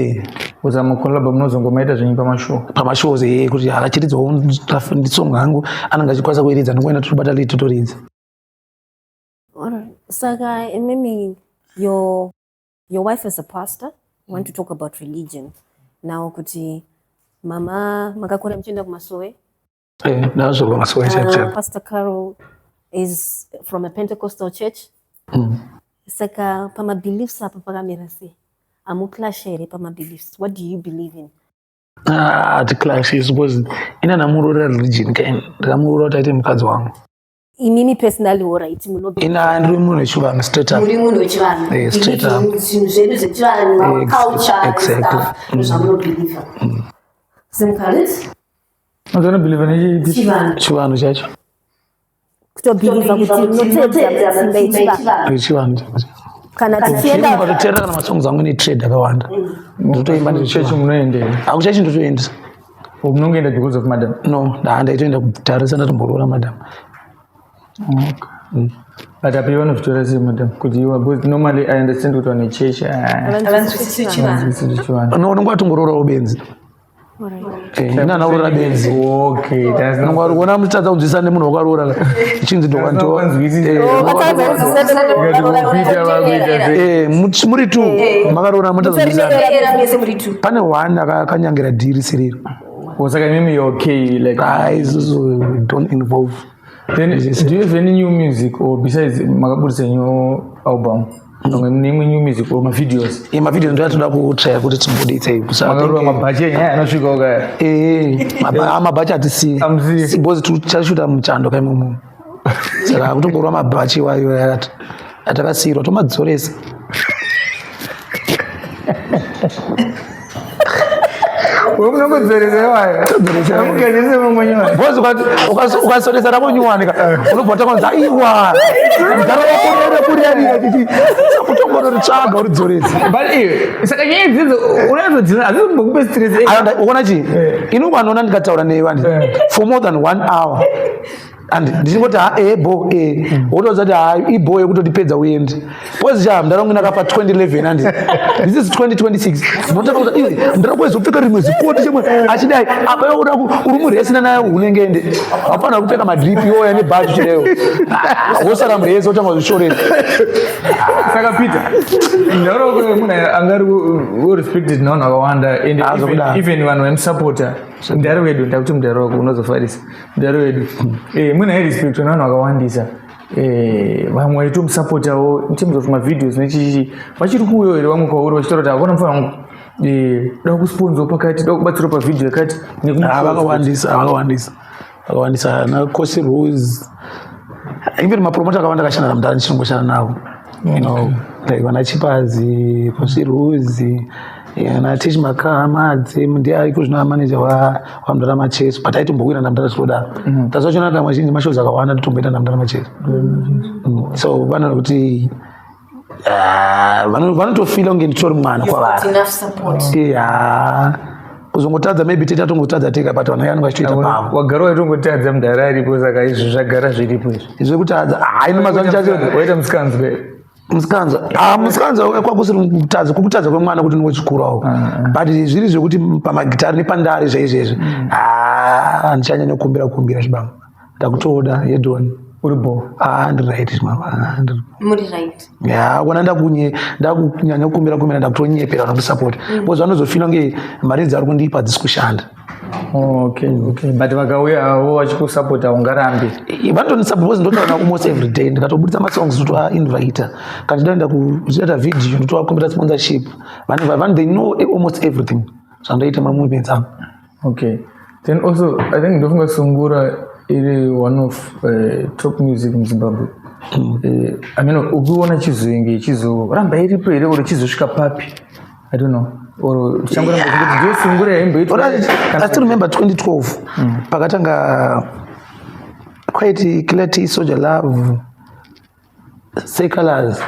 Kuza macollabo munozongomaita zvenyu pamashow. Pamashows, kuti akachiridzawo song hangu anenge achikwanisa kuiridza, ndingoenda totobata lead totoridza. Alright. Saka, imimi, your wife is a pastor. We want to talk about religion. Now, kuti mama makakura muchienda kumasowe. Ndazvorwa masowe chaiko chaiko. Pastor Carol is from a Pentecostal church. Saka pama beliefs apa pakamira sei? Amuclash here pama beliefs? What do you believe in? Ah, haticlash because ina ndamuroora religion kaini, ndakamuroora kuti aite mukadzi wangu. Imimi personally, alright, muno Ina ndiri munhu wechivanhu straight up. Muri munhu wechivanhu. Straight up. Zvinhu zvedu zvechivanhu, our culture and Exactly. stuff, zvamunobhilivha. Zimkhalit? Unobhilivha nechipi? Chivanhu. Chivanhu chacho. Kutobhilivha kuti munotedza matsimba echivanhu. Wechivanhu chacho. Kana tichienda Ukatoteerera kana masongs angu netrade akawanda, ndotoimba. Chechi munoendera? Akuchechi ndotoenda. Munongoenda because of madam? No, ndaitoenda kutarisa ndatomboroora madam. But apo vanozvitora sei madam kuti iwa, because normally I understand kuti vane chechi Havanzwisisi chivanhu. chivanhu. No, unonge watongoroorawo benzi. Ina anaroora benzi. Okay, that's not Unoona muchitadza kunzwisisa nemunhu wakaroora chinzi. Kunzwisisa. Kuita vakuita sei? Muri two makaroora mutadza kunzwisisana. Era mese muri two. Pane one akanyangira dhiri siriro. Oh, saka imimi you're okay, like? Ai, isusu don't involve. Then do you have any new music, or besides makabudisa new album, pamwe mune imwe new music or mavideos? Mavideo ndo yatoda kutraya kuti tibuditse. Makarova mabhachi enyaya anosvika ukaya? Mabhachi hatisii. Hamusii. Because tichashuta muchando kaimomo, saka kutongorwa mabhachi iwayo atakasiyirwa tomadzoresa. Munongodzoresa iwayo, amugadzise mamwe nyaya. Because ukasoresa rako nyuwanika, unobva takanzi, "Aiwa, mudhara wako rekuriyarira," kutongororitsvaga uridzorese. But iwe, saka nyaya idzidzo unazodzina, hadzizombokupe stress? Uona chi, ini ukanoona ndikataura newe andi for more than one hour. And ndichingoti, "Ha, bo wotoudza kuti, "Ha, ibo yekutotipedza uende," because cha mudara wangu ndakafa 2011 and this is 2026. Ndinotanga kuti iwe mudara kwezopfeka rimwe zikoti chemwe achidai apa iwe uda uri muresi nanaye unengende wafanira kupfeka madrip iwoya nebhachi chireyo, wosara muresi wotanga kuzvishorera. Saka Peter, mudara wako munhu anga ari respected nevanhu vakawanda and Ah, zvokudaro. Even vanhu vaimusapota mudhara wedu. Ndakuti mudhara wako unozofarisa mudhara wedu. Munhu airespectwa nevanhu vakawandisa. Vamwe vaitomusapotawo in terms of mavideos nechichichi. Vachiri kuuyawo here vamwe kwauri vachitaura kuti hakuna mufana wangu, da kusponzwa pakati, da kubatsirwa pavhidhiyo yakati? Ah, vakawandisa, vakawandisa, vakawandisa. Nacosi Rose, even mapromota akawanda akashanda namudhara ndichinongoshanda navo, like vana Chipazi, Kosi Rose, ana Tish Makamadze, ndiye ariko zvino manager wamudhara Macheso, but aitombowira namudhara zvinodaro. Tazvachona kamwe zhinji mashows akawanda totomboita namudhara Macheso. So vanoda kuti vanotofila kunge nditori mwana kwavari. Enough support. Ya, kuzongotadza maybe tete atongotadza tega, but vanhu vanenge vachitoita pavo. Wagara waitongotadza mudhara aripo, saka izvi zvagara zviripo izvi. Zvekutadza haini mazuva ndichacho. Waita musikanzwa. Musikanzwa, ah, musikanzwa kwakusiri kutadza, kukutadza kwemwana kuti ndingochikurawo, but zviri zvekuti pamagitari nepandari zvaizvezvi, ah, handichanyanya kukumbira kukumbira chibamo, ndakutoda yedoni. Uri bo. Ah, ndiri right chibamo. Ah, Muri right. Ya, kona ndakunyanya kukumbira kumbira, ndakutonyepera vanondisapota because vanozofila kunge mari dzavari kundipa hadzisi kushanda. Okay, but vakauya avo vachikusapota, ungarambi? Vanotondisapota because ndotaura almost every day. Ndikatobudisa masongs ndotoainvita, kana ndichida kuenda kuchiita video ndotovakumbira sponsorship. Vanhu they know almost everything zvandoita, mamovements angu. Okay, then also I think ndofunga sungura iri one of top music muZimbabwe. I mean, ukiona chizenge chizoramba iripo here or chizosvika papi? I don't know, or tichangoramba kuti ndiyo sungura yaimboitwa? I still remember 2012 pakatanga quite Clarity, Soldier Love, Seh Calaz,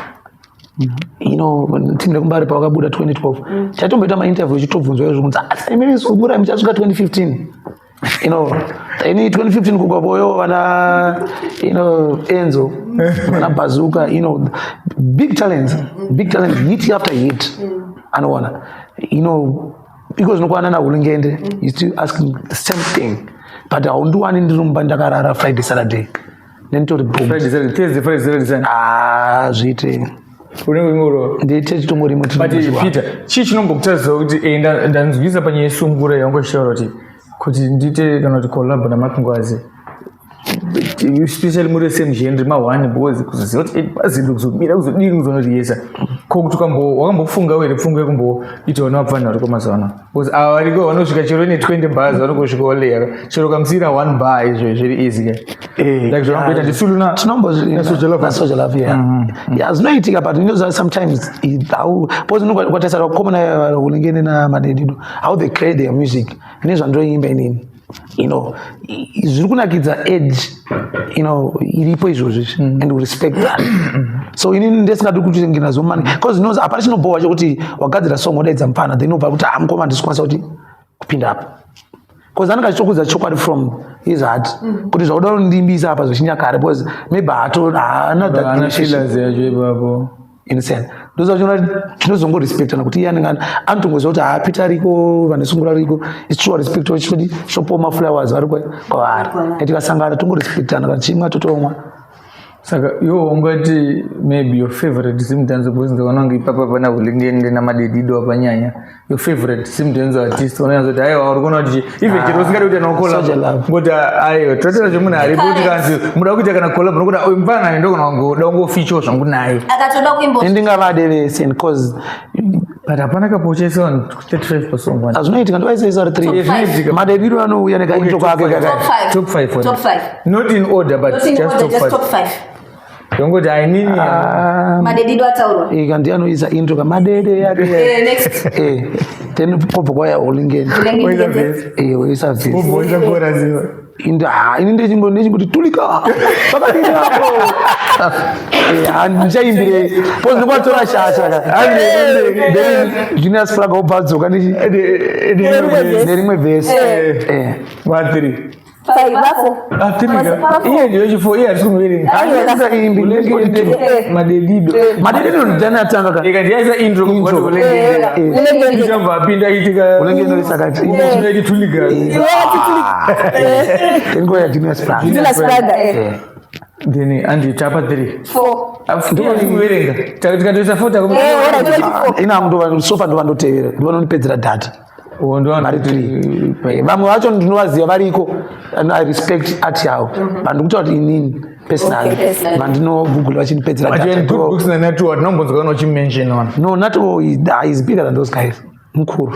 team rekuMbare pavakabuda 2012, chatomboita mainterview chitobvunzwa izvo kunzi, "Asi imimi sungura muchasvika 2015?" Ini 2015 kukapoyo vana Enzo, vana Bazooka, big talents, big talents, hit after hit. Anoona iko zvinokwana naHulungende, you still asking the same thing, but haundiwani ndiri mumba ndakarara Friday, Saturday nenditori booked. Friday, Saturday, Thursday, Friday, Saturday, Sunday. Ah, zviite. Unenge ungoro. Ndiite chitomborimo. But Peter, chii chinombokutaridza kuti ndanzwisa panyaya yesungura yaungochitaura kuti ndiite kana kuti collab naMakingwazi, especially muri same genre ma1, because kuzoziva kuti bazilo kuzomira kuzodini kuzonoriyesa ko kuti wakambofungawo here pfungwa yekumboitawo nevapfana variko mazuva ano? Because ava variko vanosvika chero ne 20 bars, vanongosvikawo leya chero kamusiyira one bar, izvo zviri easy ke, like zvakamboita ndisuluna. NaSoul Jah Love. NaSoul Jah Love, yeah, zvinoitika, but sometimes how, because unokwataisa vakomana Hulengende naMadedido, how they create their music nezvandoimba inini, zviri kunakidza age iripo izvozvi, and we respect that. So inini ndisingadi kuti nginazomani because hapana chinobhowa chekuti wagadzira song, wadaidza mupana, then obva kuti, "Ah, mukoma, handisi kukwanisa kuti kupinda apa," because anenge achitokudza chokwadi from his heart kuti zvakuda kundimbisa apa zvechinyakare, because maybe haana that Haana relationship. Feelers yacho ipapo. Understand? Ndozachiona tinozongorespectana kuti iye anenge anotongoziva kuti haa, Peter ariko, vane sungura ariko, isu respect chitodi shopo maflowers vari kwavari. Tikasangana tongorespectana, kana chimwa totomwa. Saka iwo ungati maybe your favorite Zimdancehall, because ndikaona kunge ipapa pana Hulengende naMadedido apanyanya, your favorite Zimdancehall artist unonyatsa kuti aiwa, uri kuona kuti even chero usingadi kuita Soldier nacollab, Love. ngoti aiwa, totera zvemunhu aripo, kuti kanzi muda kuita kana collab, nokuti uyu mufana ndogona kungoda kungofeature zvangu naye. Akatoda kuimbo. Ndingavade vese because But hapana kapochaisa vanhu 35 pasong one. Hazvinoitika, ndovaisa vari Top 3. five. Madediro anouya nekaintro kake Top kaka. five. Top five for Top them. five. Not in order, but Not in just order, top just five. top five. Yongoti ainini. Madedido ataurwa. Ika ndiye anoisa intro kamadede yake. Next. Then pobva kwaya Hulengende. Hulengende. Oisa verse. Oisa verse. Ubvoisa chorus iwe. Ini ndechingoti tulika pakadini apo. Handichaimbire pose ndikwatora shasha ka. Then Junior Spragga obva adzoka nerimwe verse. One, three. Five, four. Ah, three ka. Iye ndiyo chi4, iye hatisi kumuverenga. Aisa imbi. Ulengende, madedido. Madedido ndani atanga ka. Ikati yaisa intro Intro. kungoti ulengende. Ulengende. Ichabva apinda itika. Ulengende risakati. Inoita tulika. Then go ya Genius Brand. Genius Brand, eh. Then andi tapa 3. Four. Ndikuverenga. Tikatoisa 4 taku. Eh, alright, 24. Ina ndo sofa ndo vandotevera. Ndo vanondipedzera data. Ndo Mari three. Vamwe vacho ndinovaziva variko and I respect art yavo. But ndikutaura kuti inini personally Okay, personally. vandinogoogle vachindipedzera But you're in data. good books na Natuwa, tinombonzwa kana uchimention one. No, Nato is bigger than those guys. Mukuru.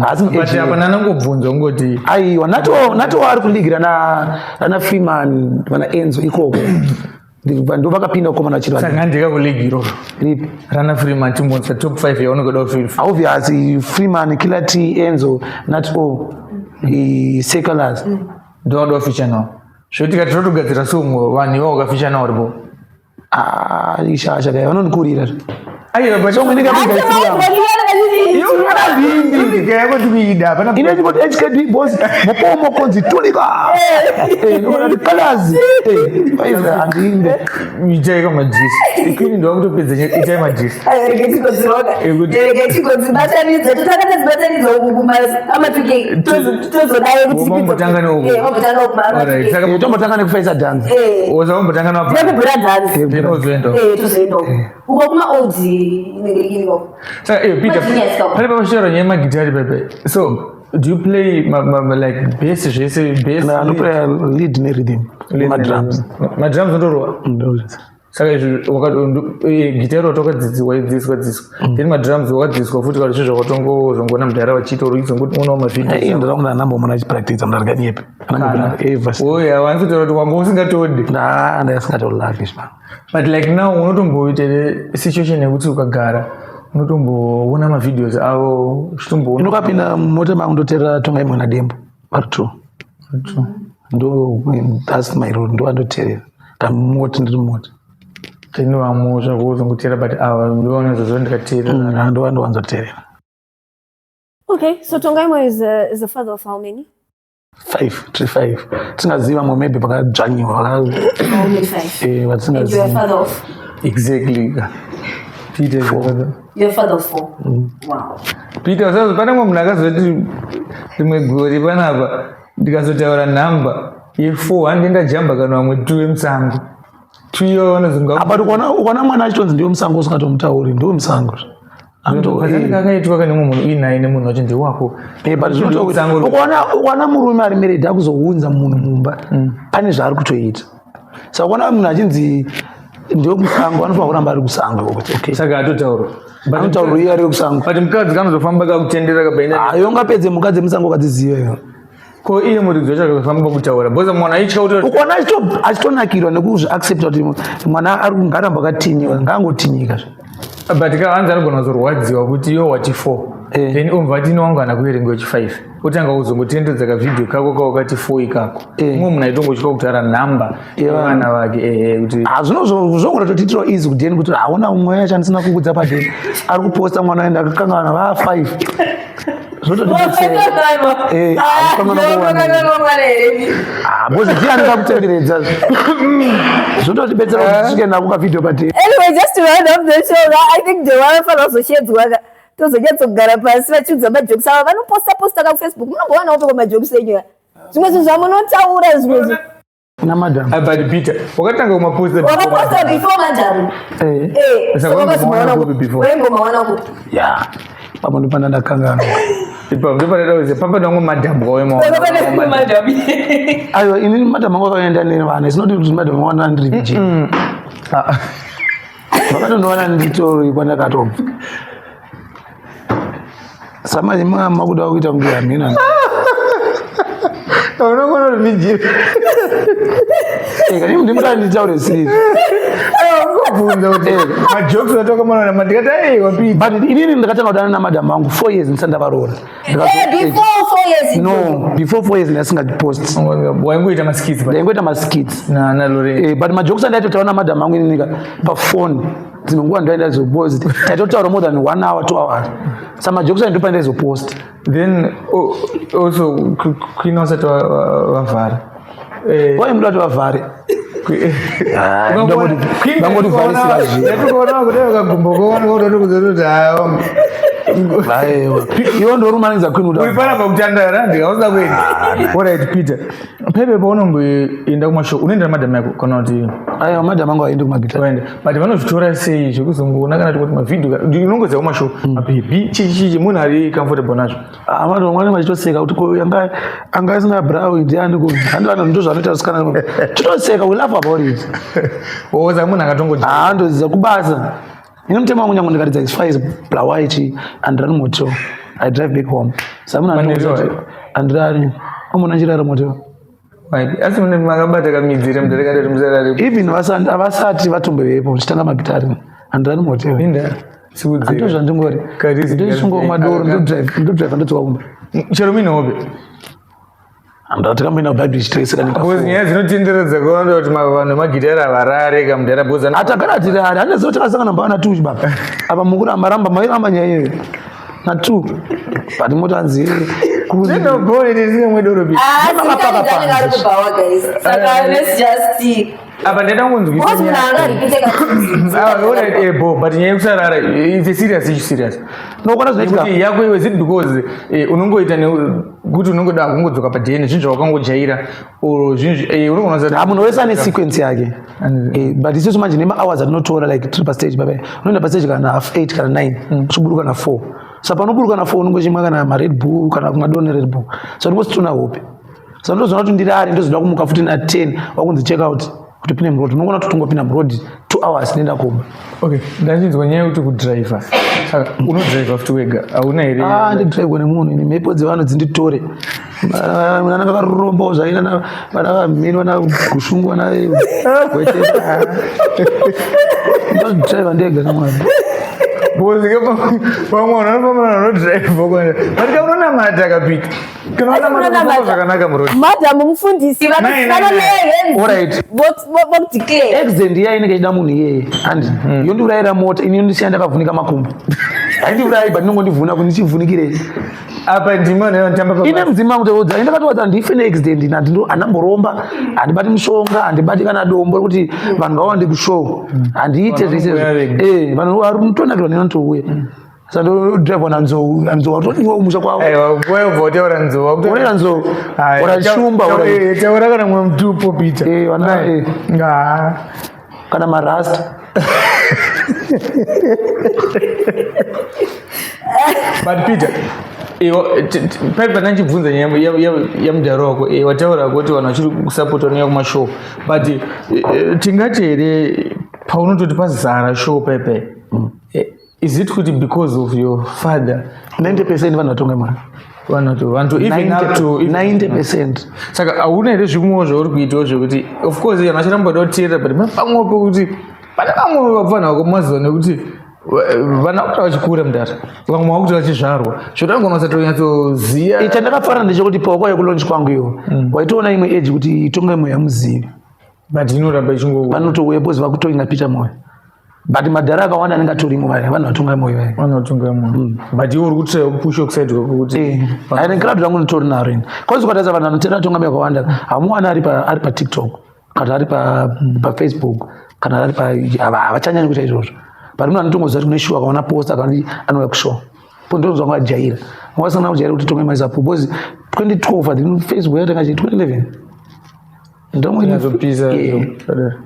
Haasi But mu-age apa nanangobvunzwa kungoti Aiwa, Nato ari kuligi rana Freeman, vana Enzo ikoko. Ndo vakapinda kukomana vachiri vadiki. saka handika kuligi iroro. Ripi? Rana Freeman timbonzwa top 5 yaunenge uda Obviously, Freeman, Killer T, Enzo, Nato, Seculars. Ndoda kufeature nawo. Zvekuti tikati totogadzira song vanhu ivavo wakafeature nawo ripo. Ah, ishasha kai vanondikurira. Aiwa but Song inenge yapinda Music yako tikuida hapana. Ine chingoti HKD boss mupomo konzi tulika. Eh, ndinoona kuti colors. Eh, vaiza handiimbe. Itai kamajisi. Ikini ndowakutopedza itai majisi. Rege tingodzibatanidza totanga tadzibatanidza uku ama2k tozodai kuti Wambotanga neuku. wambotanga uku Alright, saka Eh, tombotanga nekufaisa dance. wambotanga napo. nekubhura dhanzi Then uzoenda. tozoenda uku uko kuma-old inenge iriko. Saka eh Peter, Genius kau. pane pamasharo nyaya yemagitari pepe. So do you play ma, like bass zvese bass? Na anoplaya lead nerhythm. Madrums. Madrums ndorwa. Saka izvi gitari watakadzidziswa waidzidziswa dzidziswa. Then madrums wakadzidziswa futi kana zvinhu zvakatongozongoona mudhara vachiita uri izongoona mavhidhiyo. Eh, ndaraunda andambomona achipractice mundarikanyephe. Anambomona ever. Oya, wanzi kutaura kuti wanga usingatodi. Nda ndasingatolavi zva. But like now unotomboita situation yekuti ukagara unotomboona mavideos avo uchitomboona. Inokapinda mumota mangu ndoteerera Tongai Mwana Dembo vari two. Ndo that's my role, ndo andoteerera. Ndamumota ndiri mumota. Then vamwe zvako uzongoteera but ava ndoona zvozvo ndikateerera. Ndo andowanzoteerera. Okay, so Tongaimo is the father of how many? Five, three five. Tisingazivi vamwe maybe vakadzvanyiwa Only five. eh, And you're a vatisingazivi. father of Exactly. Peter is the father. You're a father of four. Wow. Peter usazo pane mumwe munhu akazoti rimwe gore panapa ndikazotaura nhamba ye4 handi ndajamba kana vamwe 2 emusango. 2 iyoyo vanozonga Apa ukaona mwana achitonzi ndiwe musango usingatomutauri, ndiwe musango. Akaitwa kane mumwe munhu uinaye nemunhu wacho ndewako. Eh, but zvinoita kuti Musango- ukaona murume ari married akuzounza munhu mumba pane zvaari kutoita. Saka ukaona munhu achinzi ndiwe musango anofanira kuramba ari kusango kuti okay. Saka atotaurwa. Anotaurwa iye ari kusango. But mukadzi kanozofamba kakutendera kabaina. Ayo ungapedze mukadzi musango ukadziziva iyo. Ko iye muridzi wacho akazofamba kutaura. Because mwana aitya kuti Ukaona achitonakirwa nekuzviaccepta kuti mwana ari ngaramba akatinyiwa ngaangotinyika zve. But ka hanzi anogona kuzorwadziwa kuti iwe wati 4 Eh. then umva ati ine wangu ana kuverenga wechi 5 otanga kuzongotendedza kavhidhiyo kako kawakati 4 ikako. Eh. Mumwe munhu aitongotya kutaura nhamba yevana vake ehe kuti Ah, zvino zvinototiitirawo easy kudheni kuti hauna umwe chandisina kukudza padheni ari kuposta mwana waenda akakangana va 5 zvototibetsera. Eh, haukangana kuwana. Ah, because ndiye anoda kutenderedza zvototibetsera kuti tisvike nako kavhidhiyo padheni. Anyway, just to round off the show, I think the vanofanira kuzoshedzwa ka tozonyatsogara pasi vachiudza majokes ava vanoposta posta ka kuFacebook munombowanawo peko majokes enyu aya zvimwe zvinhu zvamunotaura zvimwe zvinhu Na madam. Ah, but Peter wakatanga kumaposta wakaposta before madam. Eh. Eh, Saka saka waimbomawana wakazomawana kupi kupi before? Waimbomawana kupi? Ya, papo ndopanda ndakangana. Ipapo ndopanoda kuziva papa wangu madam waimaona. Aiwa, inini madam angu akaenda nevana. It's not kuti madam angu anga ndiri virgin. Vakatondiwana nditori kwandakatobva. Samanje makuda kuita kunge hamina. Unogona kuti virgin. Kani ndimukati nditaure siri. Ndakubvunza kuti majokes atokamana mandikati aiwa Peter. But inini ndakatanga kudanana namadam vangu 4 years ndisati ndavaroora. Before 4 years? No, before 4 years ndasingapost. Waingoita maskits but Ndaingoita maskits. na Lorraine. But majokes andaitotaura namadam vangu ininika pafoni, dzimwe nguva ndoenda zopost, taitotaura more than one hour, 2 hours, sa majokes andopa ndaizopost. Then also Queen wasati vavhara. Wai muda kuti vavhare? Vangotivharisira zvinhu. Ndatokuona kudai kagumbo koona kudoti hawa. Aiwa, iwo ndorumanidza queen kuti Uri panapa kutandara ndikausa kuenda. Alright Peter, pepe paunomboenda kumashow, unoenda namadhamu yako kana kuti? Aiwa, madam angu aendi kumagitari. Waenda, but vanozvitora sei zvekuzongoona kana kuti mavhidhio unongoziva kumashow mabhebhi chichichi, munhu ari comfortable nazvo? Vanhu vamwe vachitoseka kuti ko yanga anga asina brow ndiani ko handi vanhu ndo zvanoita vasikana, totoseka, we laugh about it. Oza munhu akatongo Ndoziza kubasa ine mutemo wangu, nyange ndikaridza as far as Bulawayo chi handirari motel, I drive back home. Sa munhu Manheru anongoziva kuti handirari omona nchirara motel. Right. Asi mune makabata kamidzire mudarekatati musarari. Even havasati vatombovepo ndichitanga magitari, handirari motel. Inda sikudzira. Ando zvandingori. Karizi. Ndosungwa madoro, ndodrive, ndodzoka kumba. Chero muine hope? Ndatikamboenda kubhaibheri chitresera. Because nyaya dzinotenderedza kuwanda kuti vanhu vemagitari havarare kamudhara because Atagara tirari handiziva takasangana mbava na2 chibaba apa mukuramba ramba mairamba nyaya iyoyo na2, but motanzi Zvinobhore tisingamwe doro bi. Makapaka Ari panze. kubhawa guys, saka let's just see. Apa ndaida kunzwisa. Because munhu angaripite. Alright, bo, but nyaya yekusarara, it's a serious issue, serious. Nokona zvinoitika. Nekuti yako iwe, is it because unongoita kuti unongoda kungodzoka padheni zvinhu zvawakangojaira or zvinhu unogona kusati Ha, munhu wese ane sequence yake. But isusu manje nemahours atinotora, like tiri pastage baba, unoenda pastage kana half 8 kana 9, uchiburuka na 4. Saka panoburuka na 4 unongochimwa kana maRed Bull kana kumwa done Red Bull, so ndingositona hope. Saka ndozoona kuti ndirare, ndozoda kumuka futi na 10 wakunzi check out kuti pine muroad, unongona kuti tongopinda muroad 2 hours nenda kumba. Okay, ndachinzwa nyaya yekuti kudhiraivha, saka unodhiraivha futi wega, hauna here? Ah, ndidhiraivwa nemunhu ini, mhepo dzevanhu dzinditore. Vana vakarombawo zvaina vana vamheni, vana gushungu, vana gwete. Ndodhiraivha ndega namwari. Because vamwe vanhu vanofamba vanodhiraivha kuenda, but kana unonamata kapita, kana unonamata unofamba zvakanaka muroad. Madam mufundisi. Nine, nine, nine. Alright. Vokudeclare. Accident iya inenge ichida munhu iyeye, handi yondiurayira mota ini, yondisiya ndakavhunika makumbo. Haindiurayi, but inongondivhuna kuti ndichivhunikirei. Apa ndimi vanhu vanotamba. Ine mudzimai wangu toudza, indakatowadza ndife neaccident, handamboromba, handibati mushonga, handibati kana dombo rekuti vanhu ngavawande kushow, handiite Vanhu zvese. vanouya vega. Vanhu vari nenotouya, saka ndodhiraivwa nanzou, nanzou atodiwa kumusha kwavo. Aiwa, nguva yobva wataura nzou. Unoita nzou ora shumba ora Taura kana mumwe mutupo, Peter. Vana. Ah. Kana marasta. But Peter, pai pandanchibvunza nyaya yamudhara wako, wataura kuti vanhu vachiri kusapota vanouya kumashow, but tingati here paunototi pazara show paipai, is it kuti because of your father? 90% vanhu vatonga mari. Vanhu even up to 90%. Saka hauna here zvimwewo zvauri kuitawo zvekuti, of course vanhu vachiramba kuda kuteerera, but pane pamwewo pekuti pane vamwe vapfanha vako mazuva nekuti vana vakuti vachikura mudhara, vamwe vakuti vachizvarwa, zvotangona usatonyatsoziva. Chandakafanira ndechekuti pawakauya kulaunch kwangu iwo, waitoona imwe age kuti itonga imwe yamuzivi. But inoramba ichingo Vanotouya because vakutoinga Peter Moyo, but madhara akawanda anenge atorimo vaya vanhu vatonga moyo vaya. Vanotunga moyo, but iwe uri kutraya kupusha kuside kwako kuti Aine crowd rangu nditori naro ini, cause ukatarisa vanhu vanoteera tonga moyo vakawanda, hamuwani ari paTikTok kana ari paFacebook kana ari pa havachanyanyi kuita izvozvo, but munhu anotongoziva kuti kune show, akaona post akaona, anouya kushow po ndozvanga vajaira, wasangana kujaira kuti tonga maisapo, because 2012 I think Facebook yatanga chi 2011. Inazopisa.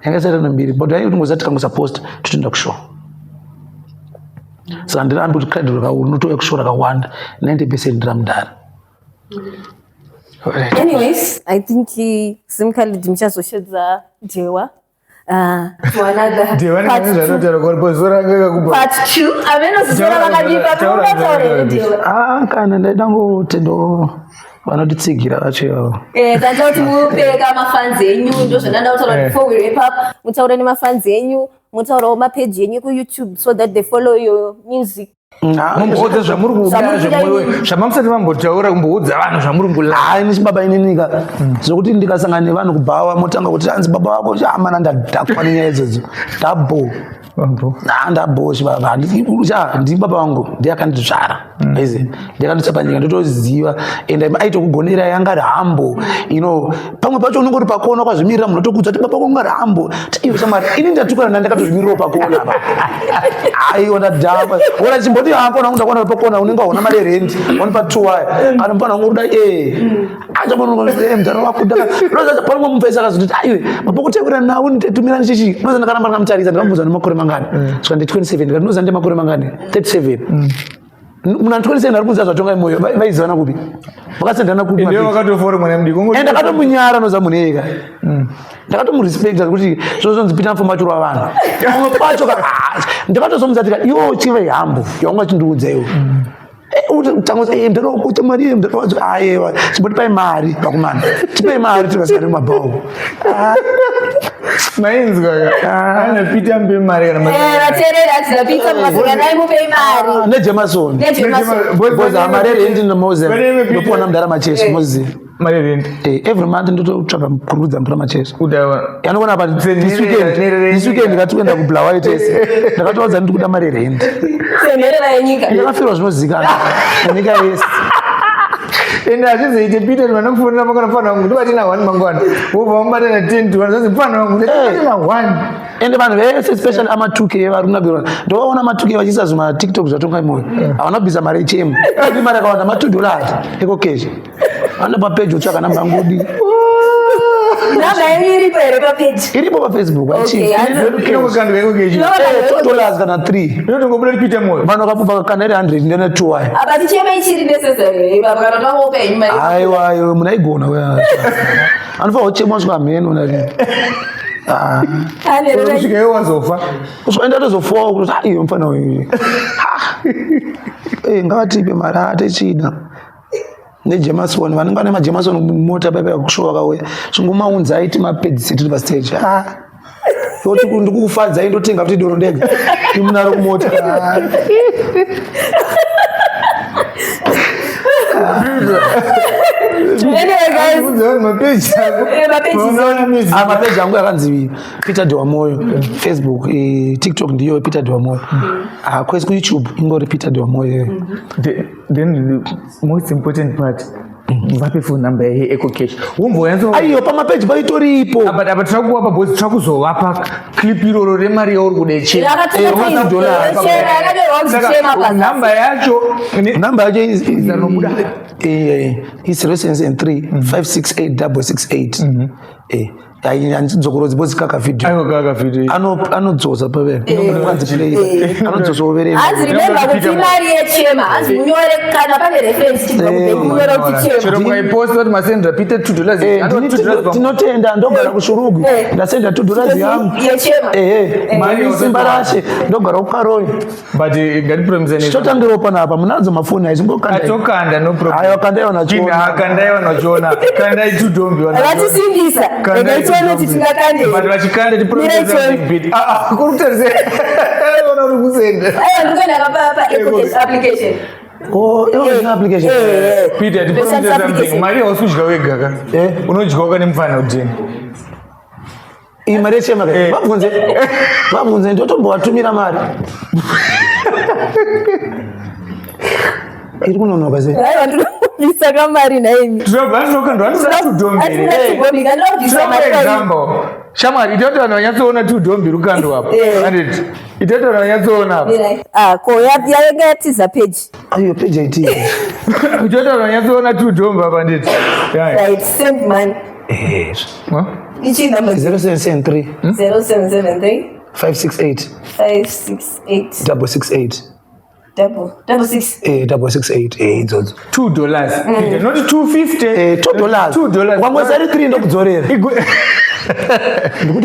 Yanga isati mbiri, but ai kuti tikangosapost totoenda kushow. Saka ndirambi kuti credit unotouya kushow rakawanda, 90% ndiramudhara. Anyways, I think simkhalid muchazoshedza Dhewa to another Dhewa part two. nezvanotaura koripo zuva ranga kakupa. Part two avenozisora vakadipa. Taura, taura, taura Dhewa. Ah, kana ndaida ngotendo vanotitsigira vacho ivavo. Tanda kuti mupeka mafans enyu, ndo zvandanda kutaura before we wrap up. Mutaure nemafans enyu. Motaurawo mapeji enyu kuYouTube so that they follow your music. Mumboudza zvamuri kuda, Zvamuri kuda zvemwoyo, inini. Zvamamusati mambotaura, kumboudza vanhu zvamuri kula. Hayi, nichibaba ininika zvekuti ndikasangana nevanhu kubhawa, motanga kuti anzi baba vako amana, ndadhakwa nenyaya idzodzo, ndabho. Ndabho chibaba cha ndi baba vangu, ndiye akandizvara aizi, ndiye akandisa panyika, ndotoziva. And aitokugonera, yanga ari humble. Pamwe pacho unongori pakona kwazvimirira, munhu otokudza kuti baba vangu ari humble. Iwe shamwari, ini ndatukana na ndakatozvimirirawo pakona apa. Aiwa, ndadhakwa ona chimboti hapo nangu ndakwana pakona, unenge waona mari yerendi wanipa two waya kana mufana wangu uruda mudhara wako. Pamwe mupesa akazoti, "Aiwe mapokuteura nawo nditetumira chichi." Unoza ndakaramba ndakamutarisa, ndikamubvunza, "Nemakore mangani?" Svika ndi 27. Ndikati, "Unoza ndine makore mangani?" 37. Muna 27 ari kunzi zvaTongai Moyo, vaizivana kupi? Vakasendana kupi? Ndiye Mapeji? Wakatofora mwana mudiki. And ndakatomunyara, noza munhu ega ndakatomurespecta kuti zvozonzi Peter Mfuma chirwa vanhu pamwe pacho ndakatozomudza tika iwo chive hambo yaunga chindiudza iwo. Tangokuti mari, aiwa, chimbotipai mari vakomana, tipei mari tikasare mumabhawu. Mainzwa ana Peter, mbe mari kana Vateereri, atina Peter mumasanganai, mupei mari. NeJemason. NeJemason. Because mari yerendi nomoze Vanenge Peter- ndopiwa namudhara Macheso, moziva. Mari yerendi? Every month ndototsvaga kurudza mudhara Macheso. Kuda Yanoona pa this weekend, Senherera this weekend ndikati kuBulawayo tese, ndakatowadza ndiri kuda mari yerendi. Senherera yenyika. Ndakafirwa zvinozikanwa munyika yese. Ende hazvizoite Peter, vanokufonera mangwana, "Mufana wangu, ndibate na 1 mangwana," wobva wamubata na 10 to 1, zvanzi, "Mufana wangu, ndibate na 1." Ende vanhu vese, especially ama2K vari kunakirwa, ndovaona ma2K vachiisa zvima TikTok zvaTongai Moyo, havana kubvisa mari yechemu adi, mari yakawanda, ma2 dollars EcoCash, vanoda papeji utsvaka namba ngudi. Namba yenyu iripo here papeji? Iripo paFacebook. Okay, Inongokandwa EcoCash. $2 kana 3. Inotongobuda kuti Peter Moyo. Vanhu vakapaka iri 100 ndene 2 waya. Apa tichema ichiri necessary ipapa kana tangopa henyu mari. Aiwa, aiwa, munhu aigona anofanira kuchemwa svika mheno nari. Hanherera. Kusvika iwe wazofa. Kusvika ndatozofowa kuti iyo mufana uyu ngavatipe mari atechida neJemason, vanenge vane maJemason mota paipa kushowa vakauya, chingomaunzai timapedzise tiri pastage. Ah, oti ndikufadzai, ndotenga futi doro ndega, imunaro kumota. Ah. Anyway, guys. Udza vanhu mapeji ako. Mapeji. Unoona music. Ah, mapeji angu yakanzi Peter Dewamoyo Facebook, TikTok ndiyo Peter Dewamoyo. Ah, kwesi kuYouTube ingori Peter Dewamoyo iyoyo. Then the most important part, vape phone number yeEcoCash womboyatso. Aiyo, pamapeji paitoripo. Apa apa tiri kuvapa boss, tiri kuzovapa clip iroro remari yauri kuda chena. Yakanyorwa kunzi chema pazasi. Namba yacho Namba yacho Rinobuda. Is 073 568 668. Handidzokorodzi bosi kaka video. Aiwa, kaka video. Anodzosa pavere kwanzi play, anodzosa overenga. Hanzi remember kuti imari yechema, hanzi munyore kana pane reference chibva kubhengi, munyore kuti Chero chema. mukaiposta kuti masendera Peter $2, anoti $2. Tinotenda, ndogara kuShurugwi, ndasenda $2 yangu. Yechema. Ehe, Mari simba rashe, ndogara kuKaroi. But ngatipromisane. Chitotangirawo panapa, munadzo mafoni aizingokanda. Atokanda, no problem. Aiwa, kandai vanhu vachiona. Kandai vanhu vachiona, kandai tudombi vanhu vachiona. Vatisimbisa, regai tione kuti tingakande. But vachikanda, tipromise Mirai tione. something bit. Ah ah, kuri kutarise ona uri kusenda. Aiwa, ndikuenda pa EcoCash application. Oh, iwo ine application. Peter, tipromise Beshandisa something. application. Mari hausi kudya wega ka? Unodyawo kane mufana kuteni. Iyi mari yechema ka, vabvunze, vabvunze, ndotombovatumira mari iri kunonoka sei. Aiwa, ndinobvisa kamari nhaimi. Tinobva tinokandwa, handisina tudombi here? Ndinobvisa mari. Example, shamwari, ita kuti vanhu vanyatsoona tudombi rukando apo. Handiti ita kuti vanhu vanyatsoona apo. Ah, ko yanga yatiza peji. Aiyo, peji aiti. Ita kuti vanhu vanyatsoona tudombi apa, handiti? Yeah. Right, send money. Huh? Ichi number? 0773. 0773. 568. 568. 668. Double double six. 668, idzodzo. $2, not 250. $2. $2. Wangosari 3, ndokudzorera.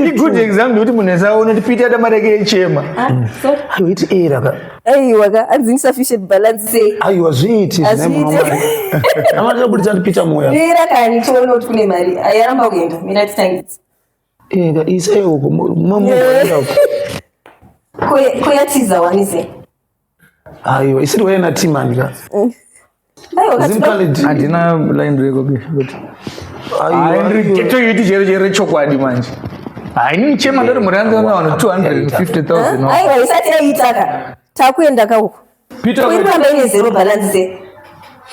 Igood example yekuti munhu asaona kuti Peter ada mari yake yechema. Sorry. Aiwa, iti era ka. Aiwa ka, hanzi insufficient balance sei? Aiwa, zviiti. Hazviiti. Amatira kubudisa kuti Peter Moyo. Mira kani, tione kuti kune mari yaramba kuenda, mira titangidze. Ega, isai uko mumwe uko. Koyatiza wanise. Aiwa, isiri waina Timani ka. Aiwa. Zimkhalid. Handina line reko but toiti chero chero chokwadi manje. Haini chema ndoti mhuri yangu yanga vanhu 250,000. Aiwa, isati yaita ka. Takuenda ka uko. Peter. Iri kuramba ine zero balance se.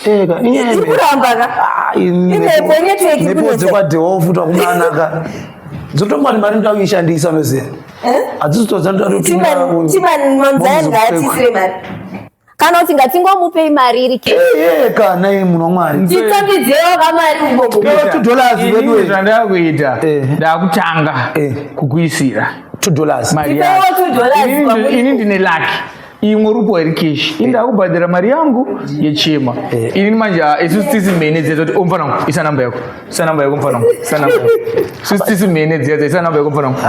Eka, inyaya Iri kuramba ka. Imhepo, network iri Nepo kunetsa. dzekwadhewo futi wakumanaka. Dzotongwani mari ndoda kuishandisa noziya. Hadzizotodza ndoda Timani, Timani manzani ngaatisire mari. Kana kuti ngatingomupei mari iri cash. Eka, nai munhu waMwari. Titambidzewo kamari ugogo. $2 vedu. Zvandakuita, Eh. ndakutanga Eh. kukuisira $2. mari Tipewo yako. $2 kwamuri. Ini ndine laki imwe rupo iri keshi, ini ndakubhadhara mari yangu yechema. Ini manje isusu tisi mhene dziya dzoti, "Oh, mfana wangu, isa namba yako, isa namba yako, mfana wangu, isa namba yako." Isusu tisi mhene dziya dza, "Isa namba yako, mfana wangu."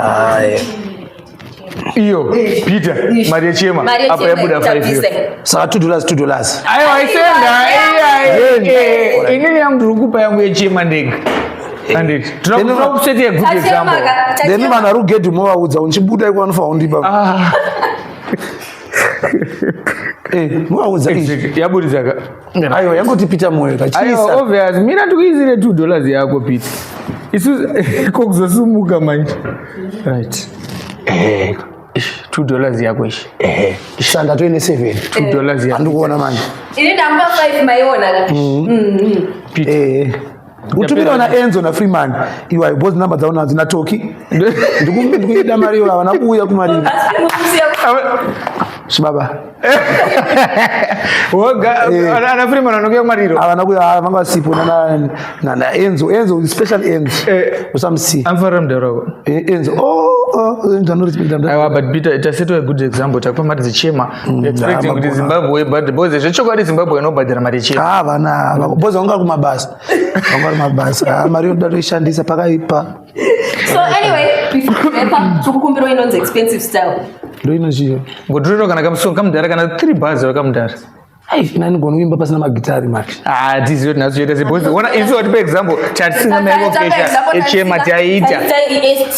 Iyo Peter, mari yechema Mari apa yechema yabuda 5 itabvise. iyo. Saka $2, $2. Aiwa, isenda. Inini yangu ndiri kupa yangu yechema ndega, anditi tinokuseti a good Tachema example. ka. Then Tachema. vanhu vari kugedhi movaudza uchibuda iko vanofanira kundipa. Ah. Eh, movaudza izvi. Exactly. Yaburitsa ka. Aiwa, yangoti Peter Moyo Aiwa, kachiisa. obvious, mina ndikuisire $2 yako, Peter. Isu kokuzosumuka manje, right? $2 yako ishi. Ehe. Shanda toine 7. $2 yako. Handikuona manje. Ini ndamupa 5 maiona ka. Peter. Eh. Utumira na Enzo na Freeman. Iwayo both number dzavo nadzo na Toki. Ndikuida mari iwo havana kuuya kumariro. Asi mukusiya. Chibaba. Woga Eh. ana Freeman anokuya kumariro. Havana kuuya, vanga vasipo na Enzo, Enzo special Enzo. Eh. Usamusiya. Amfarira mudhara wako. Eh, Enzo. Oh, Enzo anorespecta mudhara. Aiwa, but Peter, tasetwa a good example, takupa mari dzechema expecting kuti magona. Zimbabwe but because zvechokwadi Zimbabwe inobhadhara mari yechema. Ah, vana boys vanga vari kumabasa. Vanga vari kumabasa. Ah, mari yoda toishandisa pakaipa. So anyway, before we wrap up, tikukumbira inonzi Expensive Style. Ndoinochiyo. Ngotiriro kana kamusongo kamudhara kana 3 bars vakamudhara. Ai, ina ndinogona kuimba pasina magitari manje. Ah, tizive kuti nhasi uchaita sei because ona isu watipa example chatisina maekofesha echema taita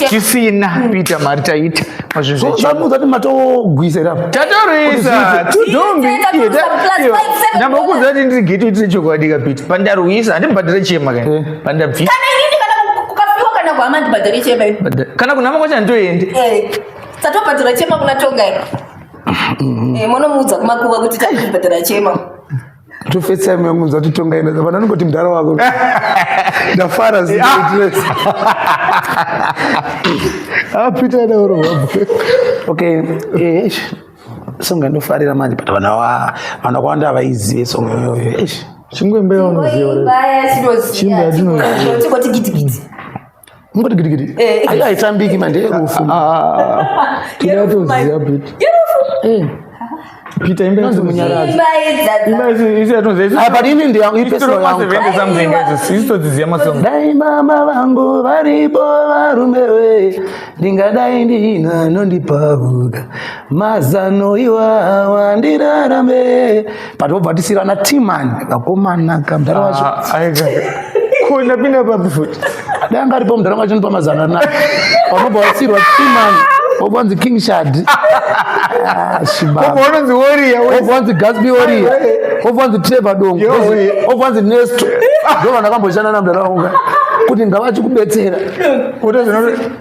tisina Peter mari taita mazvinhu zvechema. Zvamuudza kuti matogwisa here apa? Tatorwisa tudhumbi. Tatorwisa plus 5, 7. Ndambokuudza kuti ndiri geto itire chokwadi ka, Peter. Pandarwisa handibhadhare chema kani. Eh. Pandabvisa. Kana inini kana kukafiwa kana kuhama ndibhadhare chema ini. Kana kunhama kwacho handitoendi. Eh, tatobhadhara chema kuna Tongai. Eh, munomuudza kumakuva kuti tatobhadhara chema. Tofirst time yangu nzwa kuti Tonga ina vana nongoti mudhara wako. Ndafara zii. Ah, Peter adaurwa. Okay, eh, eish. Song yandofarira manje, but vana vanhu vakawanda havaizive song iyoyo. Eish. Chingwembe unoziva. Chimba yatinoziva. Tingoti gidigidi. Mungoti gidigidi. Eh. Ayo haitambiki manje yerufu. Ah, tinatoziva Peter. Eh. Peter imba. Inonzi Munyaradzi. Imba yedzadza. Imba isi yatinoziva. Ah, but ini ndiyangu ipersonal yangu. Something isi todziziva masong. Dai mama vangu varipo varume we, ndingadai ndina nondipavuka mazano iwawa ndirarame, but vobva tisira na Timan vakomana kamudhara wacho. Aika ko ndapinda papi futi? Dai anga aripo mudhara wacho nipa mazano anaka vanobva vasirwa Timan, vobva vanzi King Shad. Ah, chibaba. Obva unonzi Warrior. Vobva vanzi Gatsby Warrior, vobva vanzi Trevor Dongo, vobva vanzi Nesto. Ndo vanhu akamboshanda namudhara wangu kuti ngavachikubetsera.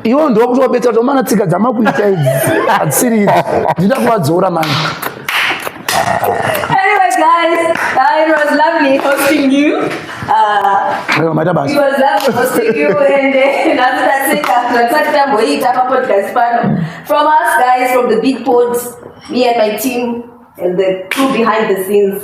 Iwo ndo kuti wabetsera kuti omana tsika dzamakuita idzi hadzisiri idzi, ndida kuvadzora manje. Anyway, guys, it was lovely hosting you. Aiwa, maita It basa. was lovely hosting you, and nhasi taseka zvatisati tamboita papodcast pano. From us guys, from the big pods, me and my team, and the crew behind the scenes.